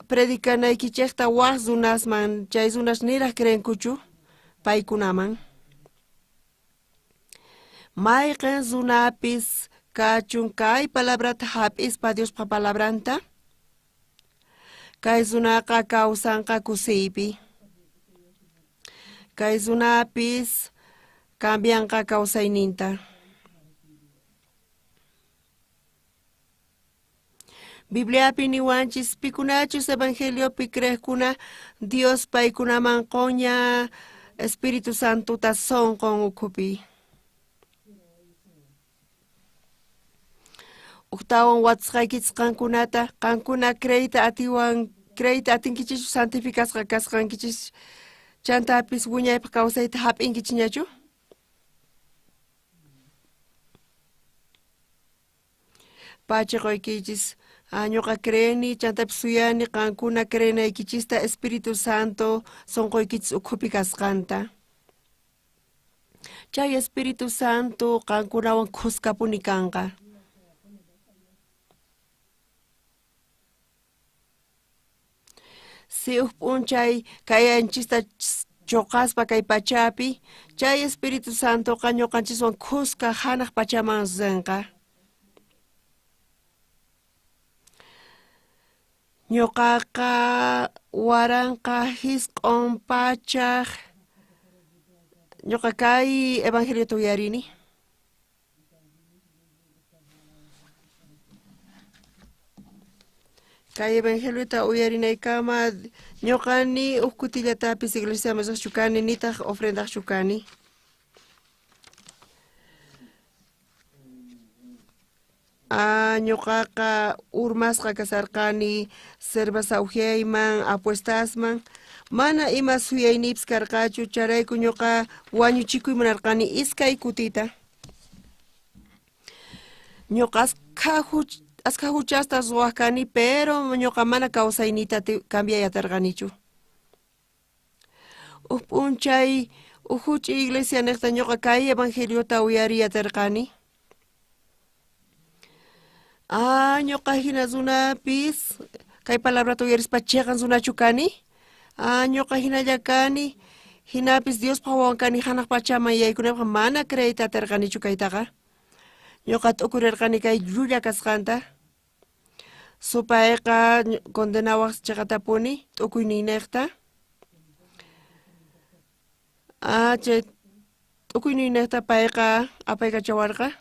predicanaykichejta waj runasman, chay runas niraj creenkuchu paykunaman. Mayqen runapis kachun kay palabrata hap'ispa Diospa palabranta, kay runaqa kawsanqa kusiypi. Kay runapis cambianqa kawsayninta. Bibliapi niwanchis pikunachus evangeliopi creejkuna Dios paykunaman qoña Espíritu Santota sonqon ukhupi. Ujtawan watasqaykichis qankunata, qankuna creeyta atiwan creeyta atinkichis santificasqa kasqankichis chantapis wiñaypaq kawsayta hap'inkichikñachu? Pachi qoykichis ñuqa creeni chantapis suyani qankuna creenaykichista Espíritu Santo sonqoykichis ukhupi kasqanta. Chay Espíritu Santo qankunawan khuskapuni kanqa. Si uj p'unchay kay anchista choqaspa kay pachapi, chay Espíritu Santoqa ñuqanchiswan khuska hanaq pachaman rinqa. Ñuqaqa 1900 ñuqa kay evangeliota uyarini. Kay evangeliota uyarinaykama ñuqani uj kutillatapis iglesiaman riqchu kani nitaq ofrendaqchu kani. Ñuqaqa urmasqa kasarqani cerveza uhyayman, apuestasman, mana ima suyayniypis karqachu, chayrayku ñuqa wañuchikuy munarqani iskay kutita. Ñuqa askha huchasta ruwaq kani, pero ñuqa mana kawsayniyta cambiay atarqanichu. Uj p'unchay uj huch'i iglesia niqta ñuqa kay evangeliota uyariy atarqani. Ñuqa hina runapis kay palabrata uyarispa chiqan runachu kani? Ñuqa hinalla kani, hinapis Diospaq wawan kani hanaq pachaman yaykunapaq mana creeyta atarqanichu kaytaqa. Ñuqa t'ukurirqani kay llulla kasqanta. Supayqa condenawaq chiqatapuni t'ukuyninniqta. Chay t'ukuyninniqta payqa apaykachawarqa.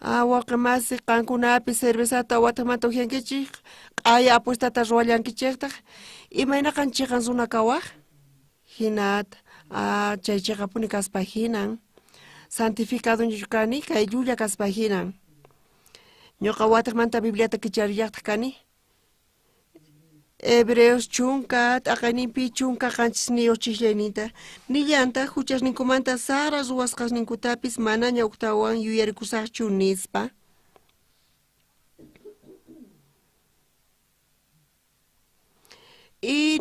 Wawqi masi qankunapi cervezata watamanta uhiankichik, q'aya apuestata ruwallankichiktaq, imayna qan chiqan runa kawaq? Hinata, chay chiqapuni kaspa hinan. Santificado kani, kay llulla kaspa hinan. Ñuqa watamanta Bibliata kicharillaqtaq kani. Hebreos chunka t'aqayninpi 17 chiqllayninta nillantaq huchasninkumanta sara ruwasqasninkutapis manaña uktawan yuyarikusaqchu nispa. Y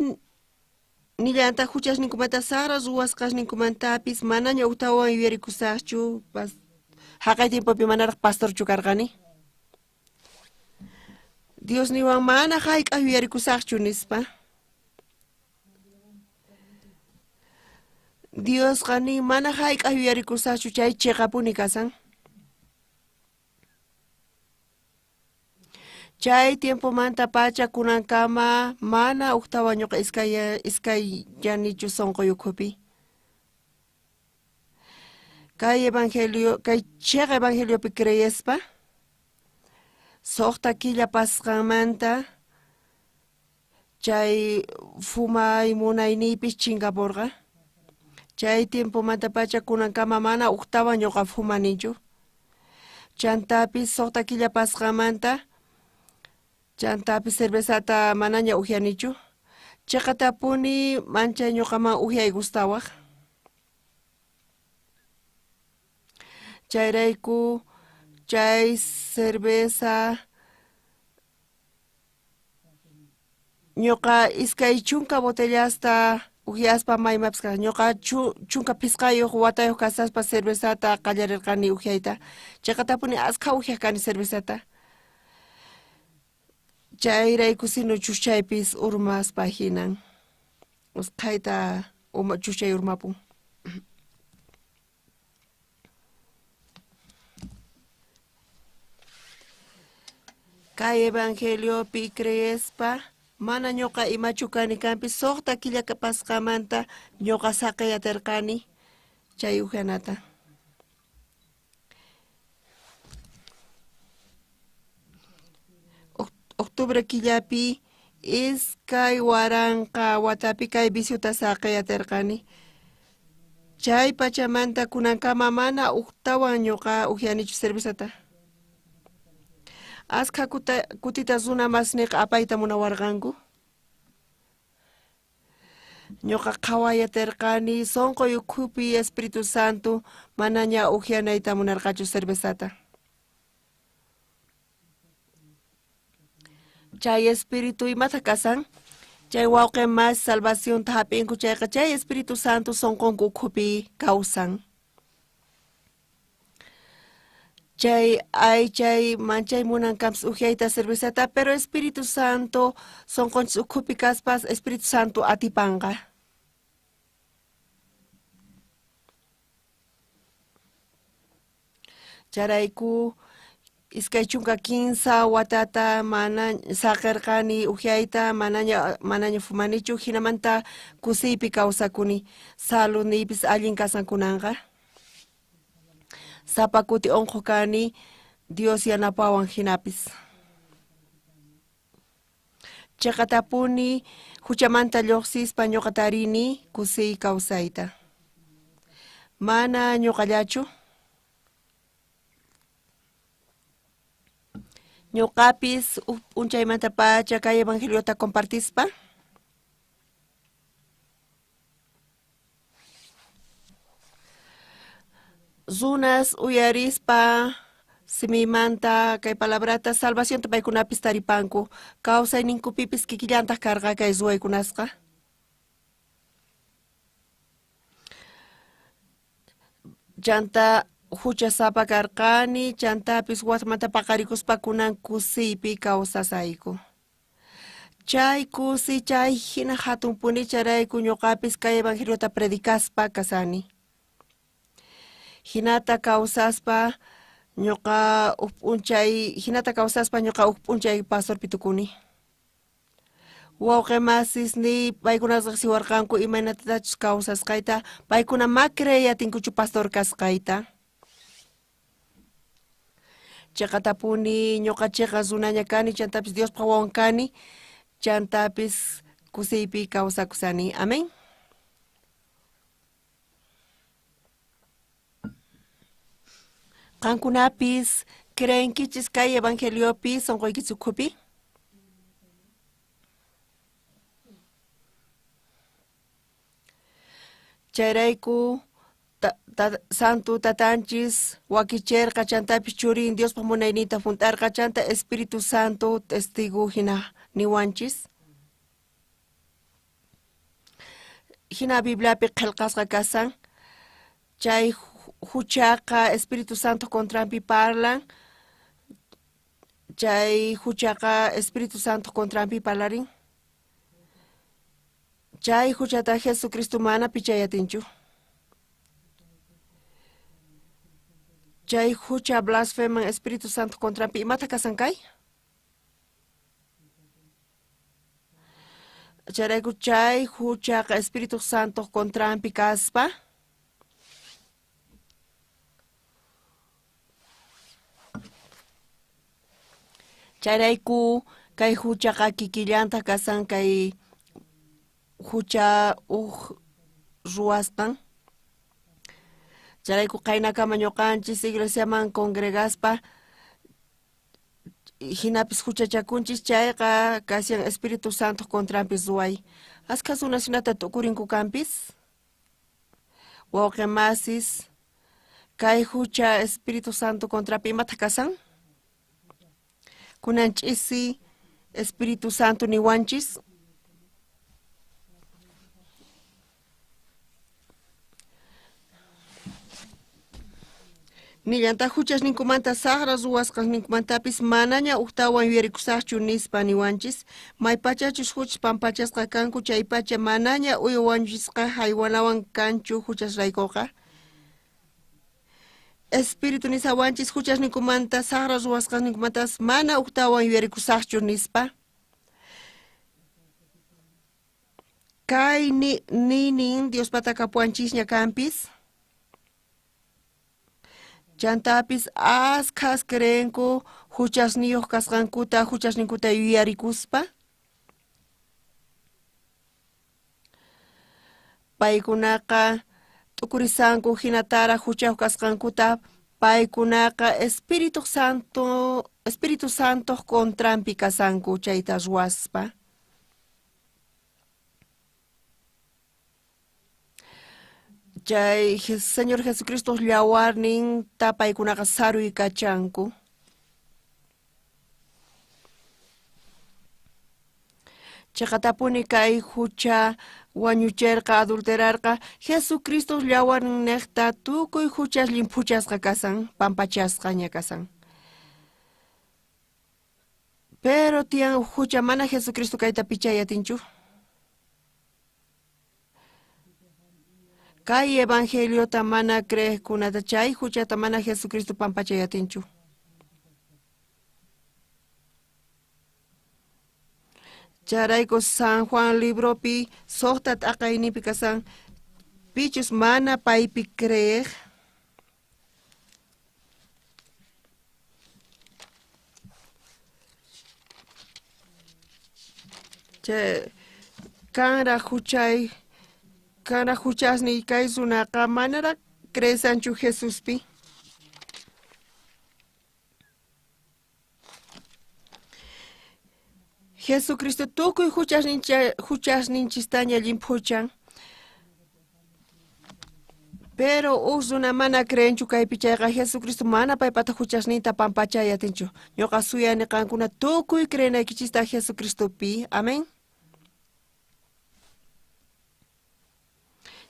nillantaq huchasninkumanta sara ruwasqasninkumantapis manaña uktawan yuyarikusaqchu. Haqay tiempopi manaraq pastorchu karqani. Dios niwan mana hayk'aq yuyarikusaqchu nispa. Diosqa nin mana hayk'aq yuyarikusaqchu chay chiqapuni kasan. Chay tiempomanta pacha kunankama mana uktawan ñuqa iskayllanichu sunquy ukhupi. Kay evangelio, kay chiqa evangeliopi creespa 6 killa pasqanmanta chay fumay munayniypis chinkaporqa. Chay tiempomanta pacha kunankama mana uktawan ñuqa fumanichu. Chantapis 6 killa pasqanmanta chantapis cervezata manaña uhyanichu. Chiqatapuni manchay ñuqaman uhyay gustawaq. Chayrayku chay cerveza ñuqa 20 botellasta uhyaspa maymapis kaq. Ñuqa 15 watayuq kasaspa cervezata qallarirqani uhyayta. Chiqatapuni askha uhyaq kani cervezata. Chayrayku sino chuschaypis urmaspa hinan. Usqhayta chuschay urmapun. Kay evangeliopi creespa Mana ñuqa imachu kani kanpis 6 killa pasqamanta ñuqa saqeyaterqani chay ujyanata. Octubre killapi 2000 watapi kay viciota saqeyaterqani. Chay pachamanta kunankama mana ujtawan ñuqa ujyanichu cervezata. Askha kutita runa masniqa apayta munawarqanku. Ñuqa qhawayaterqani sunquy ukhupi Espíritu Santo manaña ujyanayta munarqachu cervezata. Chay Espíritu imata kasan? Chay wawqi mas salvacionta hap'inku chayqa chay Espíritu Santo sunqunku ukhupi kawsan. Chay aychay manchay munan kanpis ujyayta cervezata, pero Espíritu Santo sunqunchis ukhupi kaspas Espíritu Santo atipanqa. Chayrayku 23 watata mana saqirqani ujyayta manaña fumanichu hinamanta kusiypi kawsakuni saludniypis allin kasan kunanqa. Sapa kuti unquq kani Dios yanapawan hinapis. Chiqatapuni huchamanta lluqsispa ñuqa tarini kusiy kawsayta. Mana ñuqallachu. Ñuqapis uj p'unchaymanta pacha kay evangeliota compartispa. Runas uyarispa simiymanta kay palabrata salvacionta paykunapis taripanku kawsayninkupipis kikillantaq karqa kay ruwaykunasqa. Chanta huchasapa karqani, chantapis wajmanta paqarikuspa kunan kusiypi kawsasayku. Chay kusi chay hina hatunpuni chayrayku ñuqapis kay evangeliota predicaspa kasani. Hinata kawsaspa ñuqa uj p'unchay, hinata kawsaspa ñuqa uj p'unchay pastorpi tukuni. Wawqi masisniy paykuna riqsiwarqanku imaynatatachus kawsasqayta, paykuna ma creeyatinkuchu pastor kasqayta. Chiqatapuni ñuqa chiqa runaña kani, chantapis Diospaq wawan kani, chantapis kusiypi kawsakusani. Amén. Qankunapis creenkichis kay evangeliopi sunquykichis ukhupi? Chayrayku Santo Tatanchis wakicherqa chantapis churin Diospaq munayninta hunt'arqa chanta Espíritu Santo testigo hina niwanchis. Hina Bibliapi qillqasqa kasan chay huchaqa Espíritu Santo contranpi parlan, chay huchaqa Espíritu Santo contranpi parlarin. Chay huchata Jesucristo mana pichayatinchu. Chay hucha blasfeman Espíritu Santo contranpi imata kasan kay? Chayrayku chay huchaqa Espíritu Santo contranpi kaspa. Chayrayku kay huchaqa kikillanta kasan kay hucha uj ruwasqan. Chayrayku qaynakama ñuqanchis iglesiaman congregaspa hinapis huchachakunchis chayqa kashan Espíritu Santo contranpi ruway. Askha runas hinata tukurinku kanpis. Wawqi masis kay hucha Espíritu Santo contranpi imata kasan? Kunan ch'isi Espíritu Santo niwanchis. Nillanta huchas ninkumanta saqra ruwasqas ninkumantapis manaña ujtawan yuyarikusaqchu nispa niwanchis. Maypachachus huchas pampachasqa kanku chaypacha manaña uywanchisqa haywanawan kanchu huchasraykuqa. Espíritu nisawanchis huchas ninkumanta saqra ruwasqas ninkumantas mana ujtawan yuyarikusaqchu nispa. Kay niynin Diospata kapuwanchisña kanpis. Chantapis askhas creenku huchasniyuq kasqankuta, huchasninkuta yuyarikuspa. Paykunaqa t'ukurisanku hinatara huchayuq kasqankuta, paykunaqa Espíritu Santoq contranpi kasanku chayta ruwaspa. Chay Señor Jesucristo llawarninta paykunaqa saruykachanku. Chiqatapuni kay hucha wañucherqa, adulterarqa, Jesucristo llawarninnejta tukuy huchas llimphuchasqa kasan, pampachasqaña kasan. Pero tiyan hucha mana Jesucristo kayta pichay atinchu. Kay evangeliota mana creejkunata chay huchata mana Jesucristo pampachay atinchu. Charayku San Juan libropi suqta t'aqayninpi kasan pichus mana paypi creej. Chay kanra huchay, kanra huchasniy kay runaqa manara creesanchu Jesuspi. Jesucristo tukuy huchasninchistaña llimphuchan. Pero uj runa mana creenchu kaypi chayqa Jesucristo mana paypata huchasninta pampachay atinchu. Ñuqa suyani qankuna tukuy creenaykichista Jesucristopi. Amén.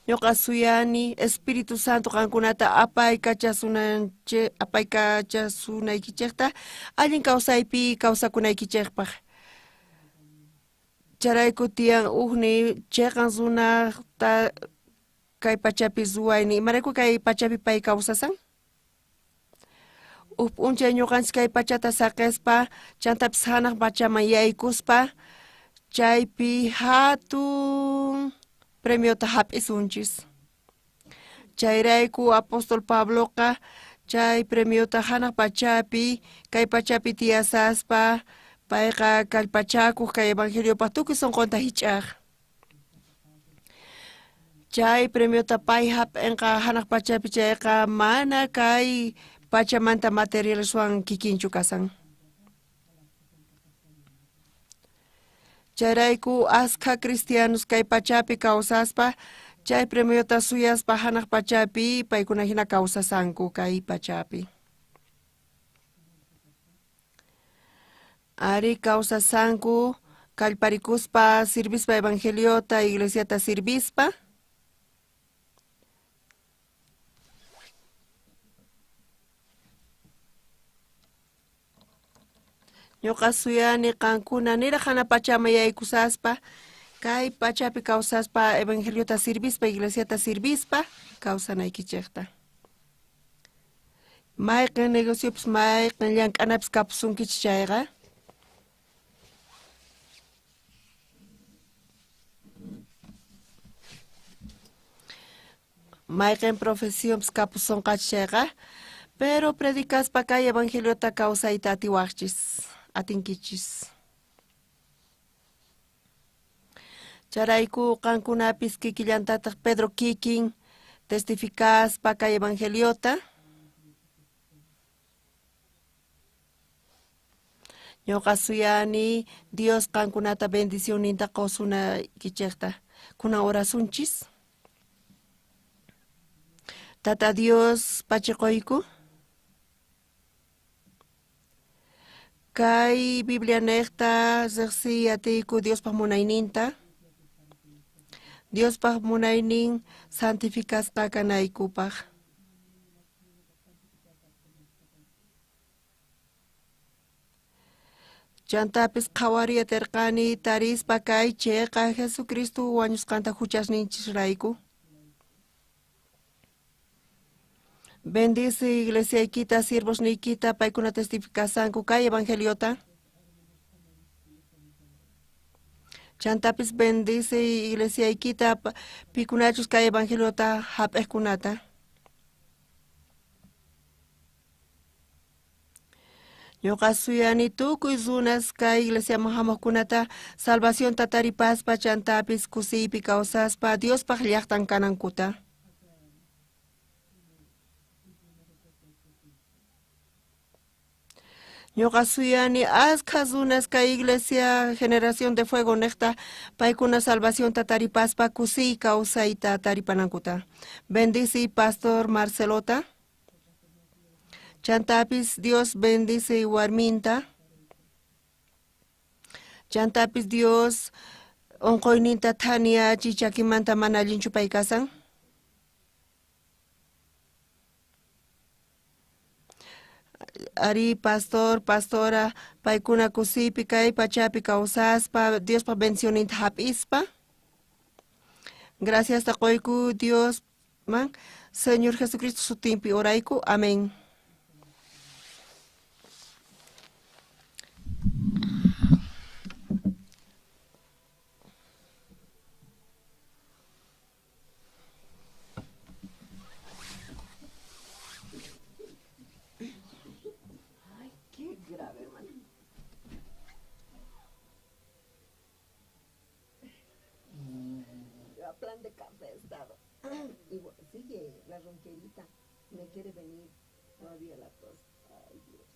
Ñuqa suyani Espíritu Santo qankunata apaykachasunaykichista allin kawsaypi kawsakunaykichikpaq. Charayku tiyan ujni chiqan runata kay pachapi ruwayni. Imarayku kay pachapi pay kawsasan? Uj p'unchay ñuqanchis kay pachata saqispa, chantapis hanaq pachaman yaykuspa, chaypi hatun premiota hap'isunchis. Chayrayku apóstol Pabloqa chay premiota hanaq pachapi, kay pachapi tiyasaspa, payqa kallpachakuq kay evangeliopaq tukuy sunqunta hich'aq. Chay premiota pay hap'inqa hanaq pachapi chayqa mana kay pachamanta materialeswan kikinchu kasan. Chayrayku askha cristianos kay pachapi kawsaspa, chay premiota suyaspa hanaq pachapi paykuna hina kawsasanku kay pachapi. Ari kawsasanku kallparikuspa sirvispa evangeliota, iglesiata sirvispa. Ñuqa suyani qankuna niraq hanaq pachaman yaykusaspa, kay pachapi kawsaspa evangeliota sirvispa, iglesiata sirvispa kawsanaykichikta. Mayqin negociopis, mayqin llank'anapis kapusunkichik chayqa. Mayqin profesionpis kapusunqachik chayqa, pero predicaspa kay evangeliota kawsayta atiwaqchis, atinkichis. Charayku qankunapis kikillantataq Pedro kikin testificaspa kay evangeliota. Ñuqa suyani Dios qankunata bendicionninta qusunaykichikta. Kunan orasunchis. Tata Dios pachiquyku. Kay Biblia niqta riqsiy atiyku Diospaq munayninta. Diospaq munaynin santificasqa kanaykupaq. Chantapis qhawariyatirqani tarispa kay chiqa Jesucristo wañusqanta huchasninchisrayku. Bendice iglesiaykita, siervosniykita, paykuna testificasanku kay evangeliota. Chantapis bendice iglesiaykita pikunachus kay evangeliota hap'ejkunata. Ñuqa suyani tukuy runas kay iglesiaman hamuqkunata salvacionta taripaspa chantapis kusiypi kawsaspa Diospaq llaqtan kanankuta. Ñuqa suyani askha runas kay iglesia generación de fuego nejta paykuna salvacionta taripaspa kusiy kawsayta taripanankuta. Bendice pastor Marcelota. Chantapis Dios bendice warminta. Chantapis Dios onqoyninta thaniachi chakimanta mana allinchu pay kasan. Ari pastor, pastora, paykuna kusiypi kay pachapi kawsaspa, Diospa bendicioninta hap'ispa. Gracias taqoyku Dios man, Señor Jesucristo sutinpi orayku. Amén. Ay, qué grave, hermano. A plan de café he estado. Igual, sigue la ronquerita. Me quiere venir todavía la tos. Ay, Dios.